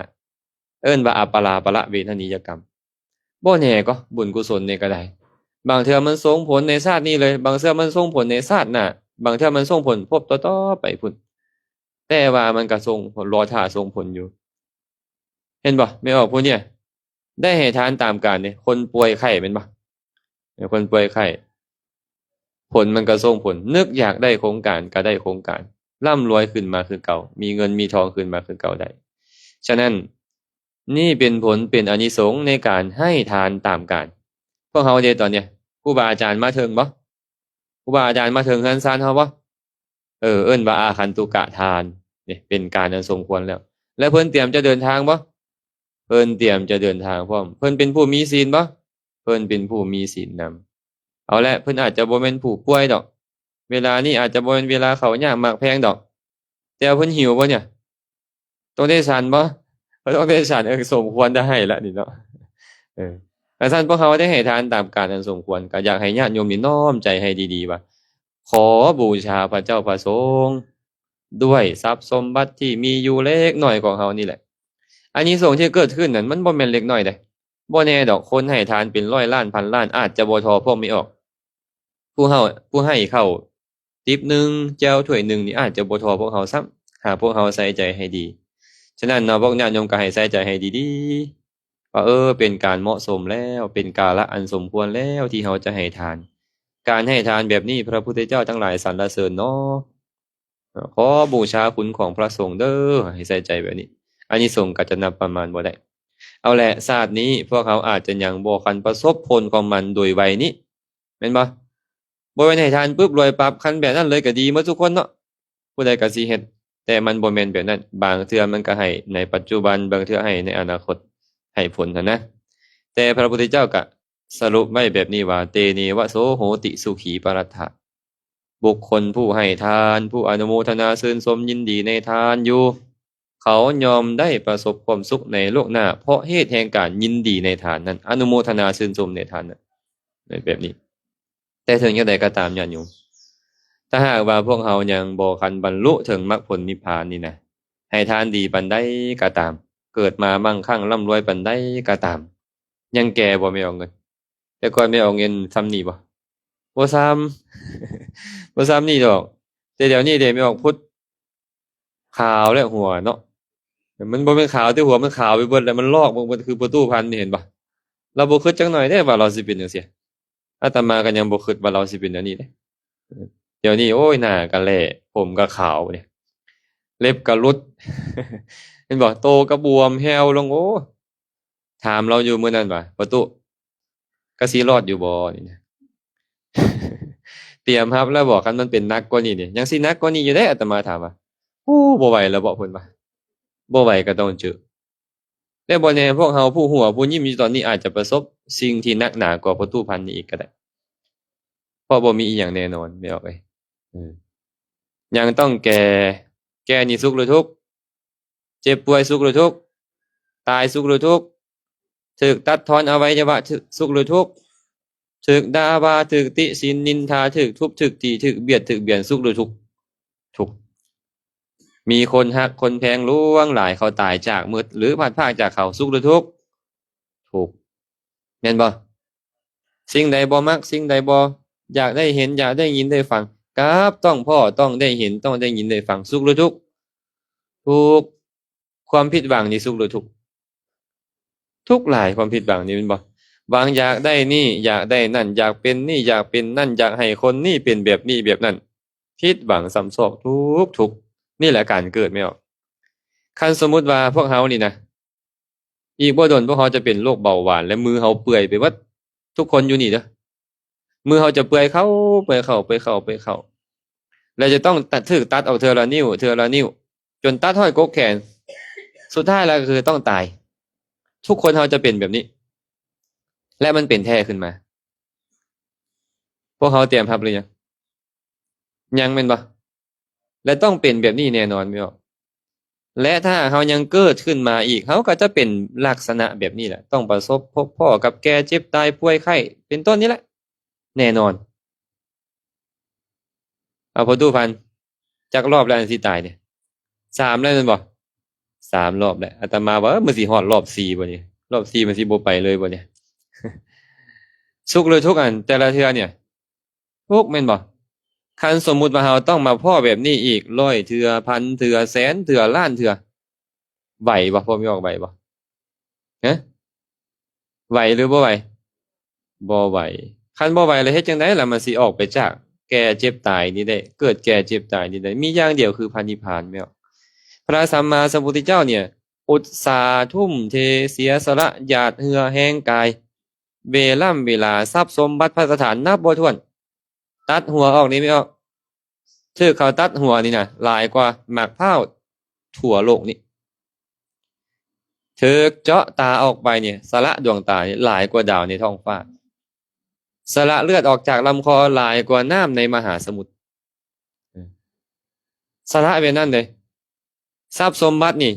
ເອີ້ນວ່າອະປະລາປະລະເວທະນີຍະກຳ. ບໍ່ແນ່ກໍ ບຸນກຸສົນນີ້ກໍໄດ້ ບາງເທື່ອມັນສົ່ງຜົນໃນຊາດນີ້ເລີຍ ບາງເທື່ອມັນສົ່ງຜົນໃນຊາດໜ້າ ບາງເທື່ອມັນສົ່ງຜົນພົບຕໍ່ໆໄປພຸ້ນ ແຕ່ວ່າມັນກໍສົ່ງຜົນ ລໍຖ້າສົ່ງຜົນຢູ່. ເຫັນບໍ່? ແມ່ອອກຜູ້ນີ້ໄດ້ໃຫ້ທານຕາມການເດ້ ຄົນປ່ວຍໄຂ້ແມ່ນບໍ່? ເອີ ຄົນປ່ວຍໄຂ້ ຜົນມັນກໍສົ່ງຜົນ ນຶກຢາກໄດ້ໂຄງການກໍໄດ້ໂຄງການ ລ່ຳລວຍຂຶ້ນມາຄືເກົ່າ ມີເງິນມີທອງຂຶ້ນມາຄືເກົ່າໄດ້. ສະນັ້ນ ນີ້ເປັນຜົນເປັນອານິສົງໃນການໃຫ້ທານຕາມການ. ພວກເຮົາເດ ຕອນເນີ້ຍ ຄູບາອາຈານມາເຖິງບໍ່? ຄູບາອາຈານມາເຖິງເຮືອນຊານເຮົາບໍ່? ເອີ ເອີ້ນວ່າອາຄັນຕຸກະທານ ນີ້ເປັນການອັນສົມຄວນແລ້ວ. ແລະ ເພິ່ນຕຽມຈະເດີນທາງບໍ່? ເພິ່ນຕຽມຈະເດີນທາງພ້ອມ. ເພິ່ນເປັນຜູ້ມີສິນບໍ່? ເພິ່ນເປັນຜູ້ມີສິນນຳ. ເອົາແຫຼະ ເພິ່ນອາດຈະບໍ່ແມ່ນຜູ້ປ່ວຍດອກ ເວລານີ້ອາດຈະບໍ່ແມ່ນເວລາເຂົ້າຍາກໝາກແພງດອກ ແຕ່ວ່າເພິ່ນຫິວບໍ່ເນຍ? ຕ້ອງໄດ້ສັນບໍ່? ເພິ່ນຕ້ອງໄດ້ສັນ ເອີ ສົມຄວນໄດ້ໃຫ້ລະນີ້ເນາະ. ເອີ ຄັນຊັ້ນພວກເຮົາໄດ້ໃຫ້ທານຕາມການອັນສົມຄວນ ກໍຢາກໃຫ້ຍາດໂຍມນີ້ນ້ອມໃຈໃຫ້ດີໆວ່າ ຂໍບູຊາພະເຈົ້າພະສົງ ດ້ວຍຊັບສົມບັດທີ່ມີຢູ່ເລັກນ້ອຍຂອງເຮົານີ້ແຫຼະ. ອານິສົງທີ່ເກີດຂຶ້ນນັ້ນ ມັນບໍ່ແມ່ນເລັກນ້ອຍເດ້. ບໍ່ແນ່ດອກ ຄົນໃຫ້ທານເປັນຮ້ອຍລ້ານພັນລ້ານ ອາດຈະບໍ່ທໍ່ພວກແມ່ອອກ. ຜູ້ເຮົາ ຜູ້ໃຫ້ເຂົ້າຕິບໜຶ່ງ ແຈ່ວຖ້ວຍໜຶ່ງນີ້ ອາດຈະບໍ່ທໍ່ພວກເຮົາຊ້ຳ ຫາກພວກເຮົາໃສ່ໃຈໃຫ້ດີ. ສະນັ້ນເນາະ ພວກຍາດໂຍມກໍໃຫ້ໃສ່ໃຈໃຫ້ດີໆ ວ່າ ເອີ ເປັນການເໝາະສົມແລ້ວ ເປັນກາລະອັນສົມຄວນແລ້ວທີ່ເຮົາຈະໃຫ້ທານ. ການໃຫ້ທານແບບນີ້ ພະພຸດທະເຈົ້າທັງຫຼາຍສັນລະເສີນເນາະ. ຂໍບູຊາຄຸນຂອງພະສົງເດີ້ ໃຫ້ໃສ່ໃຈແບບນີ້ ອານິສົງກໍຈະນັບປະມານບໍ່ໄດ້. ເອົາແຫຼະ ຊາດນີ້ພວກເຮົາອາດຈະຍັງບໍ່ທັນປະສົບຜົນຂອງມັນໂດຍໄວນີ້ ແມ່ນບໍ່? ບໍ່ແມ່ນໃຫ້ທານປຶບລວຍປັບ ຄັນແບບນັ້ນເລີຍກໍດີໝົດທຸກຄົນເນາະ ຜູ້ໃດກໍຊິເຮັດ ແຕ່ມັນບໍ່ແມ່ນແບບນັ້ນ. ບາງເທື່ອມັນກໍໃຫ້ໃນປັດຈຸບັນ ບາງເທື່ອໃຫ້ໃນອະນາຄົດ ໃຫ້ຜົນຫັ້ນນະ. ແຕ່ພະພຸດທະເຈົ້າກໍສະຫຼຸບໄວ້ແບບນີ້ວ່າ ເຕເນວະໂສໂຫຕິສຸຂີປະລັດຖະ ບຸກຄົນຜູ້ໃຫ້ທານ ຜູ້ອະນຸໂມທະນາຊື່ນຊົມຍິນດີໃນທານຢູ່ ເຂົາຍ່ອມໄດ້ປະສົບຄວາມສຸກໃນໂລກໜ້າ ເພາະເຫດແຫ່ງການຍິນດີໃນທານນັ້ນ ອະນຸໂມທະນາຊື່ນຊົມໃນທານນັ້ນ ແບບນີ້. ແຕ່ເຖິງຢ່າງໃດກໍຕາມ ຍາດໂຍມ ຖ້າຫາກວ່າພວກເຮົາຍັງບໍ່ທັນບັນລຸເຖິງມັກຜົນນິບພານນີ້ນະ ໃຫ້ທານດີປານໃດກໍຕາມ ເກີດມາມັ່ງຄັ່ງລ່ຳລວຍປານໃດກໍຕາມ ຍັງແກ່ບໍ່ ແມ່ອອກເງິນ? ແຕ່ກ່ອນແມ່ອອກເງິນສ່ຳນີ້ບໍ່? ບໍ່ສ່ຳ ບໍ່ສ່ຳນີ້ດອກ. ແຕ່ດຽວນີ້ເດ ແມ່ອອກພຸດຂາວແລ້ວຫົວເນາະ. ມັນບໍ່ແມ່ນຂາວແຕ່ຫົວ ມັນຂາວໄປເບິດແລ້ວ ມັນລອກໄປເບິດ ຄືພໍ່ຕູ້ພັນນີ້ ເຫັນບໍ່? ລາວບໍ່ຄິດຈັກໜ້ອຍເດ້ວ່າລາວຊິເປັນຈັ່ງຊີ້. ອາດຕະມາກໍຍັງບໍ່ຄິດວ່າລາວຊິເປັນແນວນີ້ເດ້. ດຽວນີ້ ໂອ້ຍ ໜ້າກໍແຫຼ້ ຜົມກໍຂາວນີ້ ເລັບກໍຫຼຸດ ເຫັນບໍ່? ໂຕກໍບວມແຫ້ວລົງ. ໂອ້ ຖາມລາວຢູ່ມື້ນັ້ນວ່າ ພໍ່ຕູ້ ກະຊິລອດຢູ່ບໍ່ນີ້ນະ? ຕຽມຮັບແລ້ວບໍ່? ຄັນມັນເປັນໜັກກວ່ານີ້ນີ້ ຍັງຊິໜັກກວ່ານີ້ຢູ່ເດ້. ອາດຕະມາຖາມວ່າ ໂອ້ ບໍ່ໄຫວແລ້ວບໍ່? ເພິ່ນວ່າ ບໍ່ໄຫວກໍຕ້ອງເຈີ. ແຕ່ບໍ່ແນ່ ພວກເຮົາຜູ້ຫົວຜູ້ຍິ້ມຢູ່ຕອນນີ້ ອາດຈະປະສົບສິ່ງທີ່ໜັກໜາກວ່າພໍ່ຕູ້ພັນນີ້ອີກກໍໄດ້ ເພາະບໍ່ມີອີ່ຫຍັງແນ່ນອນ ແມ່ອອກເອີຍ. ເອີ ຍັງຕ້ອງແກ່ ແກ່ນີ້ສຸກຫຼືທຸກ? ເຈັບປ່ວຍສຸກຫຼືທຸກ? ຕາຍສຸກຫຼືທຸກ? ຖືກຕັດທອນອະໄວຍະວະ ທຸກ ສຸກຫຼືທຸກ? ຖືກດ່າວ່າ ຖືກຕິສິນນິນທາ ຖືກທຸບ ຖືກຕີ ຖືກບຽດ ຖືກບຽນ ສຸກຫຼືທຸກ? ທຸກ. ມີຄົນຮັກຄົນແພງຫຼວງຫຼາຍ ເຂົາຕາຍຈາກໝົດ ຫຼື ພັດພາກຈາກເຂົາ ສຸກຫຼືທຸກ? ທຸກ. ແມ່ນບໍ່? ສິ່ງໃດບໍ່ມັກ ສິ່ງໃດບໍ່ຢາກໄດ້ເຫັນ ຢາກໄດ້ຍິນໄດ້ຟັງ ກັບຕ້ອງພໍ້ ຕ້ອງໄດ້ເຫັນ ຕ້ອງໄດ້ຍິນໄດ້ຟັງ ສຸກຫຼືທຸກ? ທຸກ. ຄວາມຜິດຫວັງນີ້ສຸກຫຼືທຸກ? ທຸກຫຼາຍ. ຄວາມຜິດຫວັງນີ້ແມ່ນບໍ່? ຫວັງຢາກໄດ້ນີ້ ຢາກໄດ້ນັ້ນ ຢາກເປັນນີ້ ຢາກເປັນນັ້ນ ຢາກໃຫ້ຄົນນີ້ເປັນແບບນີ້ແບບນັ້ນ ຜິດຫວັງຊ້ຳຊອກ ທຸກ ທຸກ. ນີ້ແຫຼະການເກີດ ແມ່ອອກ. ຄັນສົມມຸດວ່າພວກເຮົານີ້ນະ ອີກບໍ່ດົນພວກເຮົາຈະເປັນໂລກເບົາຫວານ ແລະ ມືເຮົາເປື່ອຍໄປເບິດ ທຸກຄົນຢູ່ນີ້ເດີ້. ມືເຮົາຈະເປື່ອຍເຂົ້າ ເປື່ອຍເຂົ້າ ເປື່ອຍເຂົ້າ ເປື່ອຍເຂົ້າ ແລະຈະຕ້ອງຕັດ ຖືກຕັດອອກເທື່ອລະນິ້ວ ເທື່ອລະນິ້ວ ຈົນຕັດຮອດກົກແຂນ ສຸດທ້າຍແລ້ວກໍຄືຕ້ອງຕາຍ. ທຸກຄົນເຮົາຈະເປັນແບບນີ້ ແລະມັນເປັນແທ້ຂຶ້ນມາ. ພວກເຮົາຕຽມຮັບຫຼືຍັງ? ຍັງແມ່ນບໍ່? ແລະຕ້ອງເປັນແບບນີ້ແນ່ນອນແມ່ນບໍ່? ແລະຖ້າເຮົາຍັງເກີດຂຶ້ນມາອີກ ເຮົາກໍຈະເປັນລັກສະນະແບບນີ້ແຫຼະ ຕ້ອງປະສົບພົບພໍ້ກັບແກ່ເຈັບຕາຍປ່ວຍໄຂ້ ເປັນຕົ້ນນີ້ແຫຼະ ແນ່ນອນ. ເອົາ ພໍ່ຕູ້ພັນ ຈັກລອບແລ້ວອັນຊິຕາຍນີ້? ສາມແລ້ວແມ່ນບໍ່? ສາມລອບແລ້ວ. ອາດຕະມາວ່າ ເອີ ມັນຊິຮອດລອບສີ່ບໍ່ນີ້? ລອບສີ່ມັນຊິບໍ່ໄປເລີຍບໍ່ນີ້? ສຸກຫຼືທຸກອັນ ແຕ່ລະເທື່ອນີ້ ທຸກແມ່ນບໍ່? ຄັນສົມມຸດວ່າເຮົາຕ້ອງມາພໍ້ແບບນີ້ອີກຮ້ອຍເທື່ອ ພັນເທື່ອ ແສນເທື່ອ ລ້ານເທື່ອ ໄຫວບໍ່? ພໍ່ແມ່ອອກ ໄຫວບໍ່? ຮະ? ໄຫວຫຼືບໍ່ໄຫວ? ບໍ່ໄຫວ. ຄັນບໍ່ໄຫວແລ້ວເຮັດຈັ່ງໃດລະມັນຊິອອກໄປຈາກແກ່ເຈັບຕາຍນີ້ໄດ້? ເກີດແກ່ເຈັບຕາຍນີ້ໄດ້ ມີຢ່າງດຽວຄືພະນິບພານແມ່ນບໍ່? ພະສຳມາສຳພຸດທະເຈົ້ານີ້ ອຸດສາທຸ່ມເທເສຍສະຫຼະ ຫຍາດເຫື່ອແຮງກາຍ ເວລ່ຳເວລາ ຊັບສົມບັດພັດສະຖານນັບບໍ່ຖ້ວນ ຕັດຫົວອອກນີ້ແມ່ນບໍ່? ຖືກເຂົາຕັດຫົວນີ້ນະ ຫຼາຍກວ່າໝາກພ້າວທົ່ວໂລກນີ້. ຖືກເຈາະຕາອອກໄປນີ້ ສະຫຼະດວງຕານີ້ ຫຼາຍກວ່າດາວໃນທ້ອງຟ້າ. ສະຫຼະເລືອດອອກຈາກລຳຄໍ ຫຼາຍກວ່ານ້ຳໃນມະຫາສະໝຸດ. ສະຫຼະແບບນັ້ນເດ້. ຊັບສົມບັດນີ້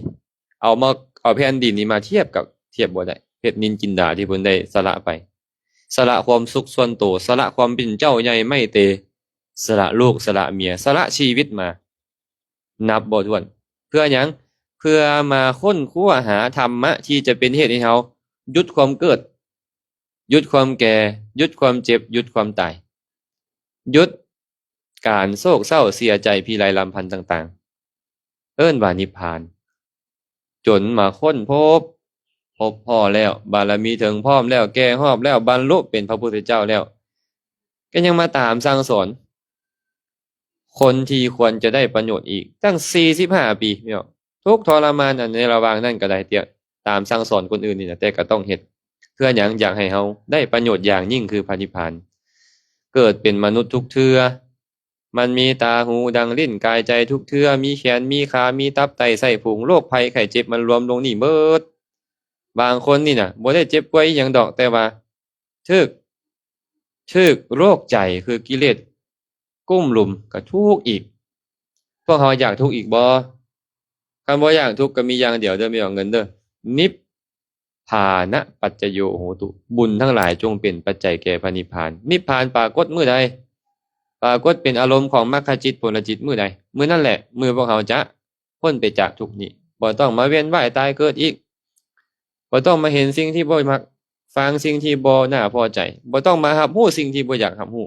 ເອົາມາ ເອົາແຜ່ນດິນນີ້ມາທຽບກັບ ທຽບບໍ່ໄດ້ ເພດນິນຈິນດາທີ່ເພິ່ນໄດ້ສະຫຼະໄປ. ສະຫຼະຄວາມສຸກສ່ວນໂຕ ສະຫຼະຄວາມເປັນເຈົ້າໃຫຍ່ໄມເຕ ສະຫຼະລູກ ສະຫຼະເມຍ ສະຫຼະຊີວິດມາ ນັບບໍ່ຖ້ວນ. ເພື່ອຫຍັງ? ເພື່ອມາຄົ້ນຄວ້າຫາທຳມະທີ່ຈະເປັນເຫດໃຫ້ເຮົາຢຸດຄວາມເກີດ, ຢຸດຄວາມແກ່, ຢຸດຄວາມເຈັບ, ຢຸດຄວາມຕາຍ, ຢຸດການໂສກເສົ້າເສຍໃຈພິໄລລຳພັນຕ່າງໆ ເອີ້ນວ່ານິບພານ. ຈົນມາຄົ້ນພົບ, ພົບພໍ້ແລ້ວ, ບາລະມີເຖິງພ້ອມແລ້ວ, ແກ່ຮອບແລ້ວ, ບັນລຸເປັນພະພຸດທະເຈົ້າແລ້ວ, ກໍຍັງມາຕາມສັ່ງສອນຄົນທີ່ຄວນຈະໄດ້ປະໂຫຍດອີກຕັ້ງສີ່ສິບຫ້າປີ, ແມ່ນບໍ່? ທຸກທໍລະມານອັນໃນລະຫວ່າງນັ້ນກໍໄດ້ ຕາມສັ່ງສອນຄົນອື່ນນີ້ນະ, ແຕ່ກໍຕ້ອງເຮັດ. ເພື່ອຫຍັງ? ຢາກໃຫ້ເຮົາໄດ້ປະໂຫຍດຢ່າງຍິ່ງຄືພະນິບພານ. ເກີດເປັນມະນຸດທຸກເທື່ອ, ມັນມີຕາ, ຫູ, ດັງ, ລີ້ນ, ກາຍ, ໃຈທຸກເທື່ອ, ມີແຂນ, ມີຂາ, ມີຕັບ, ໄຕ, ໄສ້, ພຸງ, ໂລກໄພໄຂ້ເຈັບມັນລວມລົງນີ້ເໝິດ. ບາງຄົນນີ້ນະ ບໍ່ໄດ້ເຈັບປ່ວຍອີ່ຫຍັງດອກ, ແຕ່ວ່າຖືກ, ຖືກໂລກໃຈຄືກິເລດກຸ້ມລຸມ ກໍທຸກອີກ. ພວກເຮົາຢາກທຸກອີກບໍ່? ຄັນບໍ່ຢາກທຸກກໍມີຢ່າງດຽວເດີ, ແມ່ນຫຍັງ? ເງິນເດີ. ນິບ ພານະປັດຈະໂຍໂຫຕຸ, ບຸນທັງຫຼາຍຈົ່ງເປັນປັດໄຈແກ່ພະນິບພານ. ນິບພານປາກົດມື້ໃດ? ປາກົດເປັນອາລົມຂອງມັກຂະຈິດຜົນລະຈິດມື້ໃດ? ມື້ນັ້ນແຫຼະ ມື້ພວກເຮົາຈະພົ້ນໄປຈາກທຸກນີ້, ບໍ່ຕ້ອງມາວຽນວ່າຍຕາຍເກີດອີກ, ບໍ່ຕ້ອງມາເຫັນສິ່ງທີ່ບໍ່ມັກ, ຟັງສິ່ງທີ່ບໍ່ໜ້າພໍໃຈ, ບໍ່ຕ້ອງມາຮັບຮູ້ສິ່ງທີ່ບໍ່ຢາກຮັບຮູ້.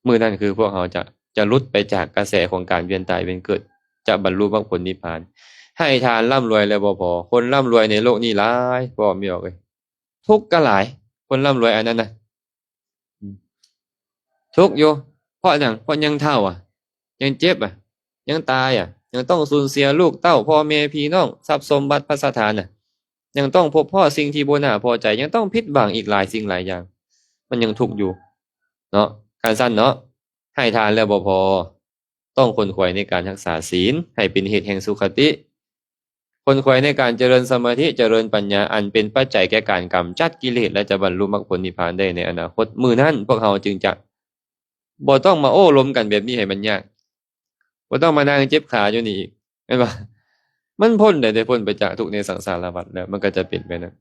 ມື້ນັ້ນຄືພວກເຮົາຈະ, ຈະຫຼຸດໄປຈາກກະແສຂອງການວຽນຕາຍວຽນເກີດ, ຈະບັນລຸມັກຜົນນິບພານ. ໃຫ້ທານລ່ຳລວຍແລ້ວບໍ່ພໍ, ຄົນລ່ຳລວຍໃນໂລກນີ້ຫຼາຍ, ພໍ່ແມ່ເອີຍ, ທຸກກໍຫຼາຍ, ຄົນລ່ຳລວຍອັນນັ້ນນະ, ທຸກຢູ່. ເພາະຫຍັງ? ເພາະຍັງເຖົ້າອະ, ຍັງເຈັບອະ, ຍັງຕາຍອະ, ຍັງຕ້ອງສູນເສຍລູກເຕົ້າ, ພໍ່ແມ່ພີ່ນ້ອງ, ຊັບສົມບັດພັດສະຖານນະ, ຍັງຕ້ອງພົບພໍ້ສິ່ງທີ່ບໍ່ໜ້າພໍໃຈ, ຍັງຕ້ອງຜິດຫວັງອີກຫຼາຍສິ່ງຫຼາຍຢ່າງ, ມັນຍັງທຸກຢູ່ເນາະ. ຄັນຊັ້ນເນາະ, ໃຫ້ທານແລ້ວບໍ່ພໍ, ຕ້ອງຂົນຂວາຍໃນການຮັກສາສິນ ໃຫ້ເປັນເຫດແຫ່ງສຸຄະຕິ, ຂົນຂວາຍໃນການຈະເລີນສະມາທິ, ຈະເລີນປັນຍາ, ອັນເປັນປັດໄຈແກ່ການກຳຈັດກິເລດ ແລະ ຈະບັນລຸມັກຜົນນິບພານໄດ້ໃນອະນາຄົດ. ມື້ນັ້ນພວກເຮົາຈຶ່ງຈະບໍ່ຕ້ອງມາໂອ້ລົມກັນແບບນີ້ໃຫ້ມັນຍາກ, ບໍ່ຕ້ອງມານັ່ງເຈັບຂາຢູ່ນີ້ອີກ, ແມ່ນບໍ່? ມັນພົ້ນໄດ້, ໄດ້ພົ້ນໄປຈາກທຸກໃນສັງສາລະວັດແລ້ວ, ມັນກໍຈະເປັນແບບນັ້ນ.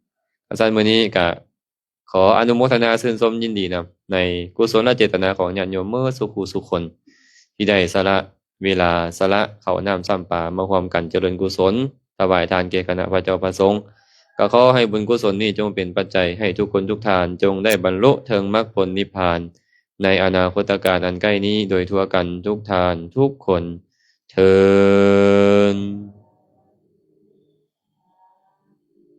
ຄັນຊັ້ນ ມື້ນີ້ກໍ ຂໍອະນຸໂມທະນາຊື່ນຊົມຍິນດີນຳ ໃນກຸສົນລະເຈດຕະນາຂອງຍາດໂຍມເໝິດສູ່ຄູ່ສູ່ຄົນ ທີ່ໄດ້ສະຫຼະເວລາ, ສະຫຼະເຂົ້ານ້ຳຊ້ຳປາ ມາຮ່ວມກັນຈະເລີນກຸສົນ ຖວາຍທານແກ່ຄະນະພະເຈົ້າພະສົງ. ກໍຂໍໃຫ້ບຸນກຸສົນນີ້ຈົ່ງເປັນປັດໄຈໃຫ້ທຸກຄົນທຸກທ່ານ ຈົ່ງໄດ້ບັນລຸເຖິງມັກຜົນນິບພານ ໃນອະນາຄົດຕະການອັນໃກ້ນີ້ ໂດຍທົ່ວກັນທຸກທ່ານທຸກຄົນເທີ້ນ.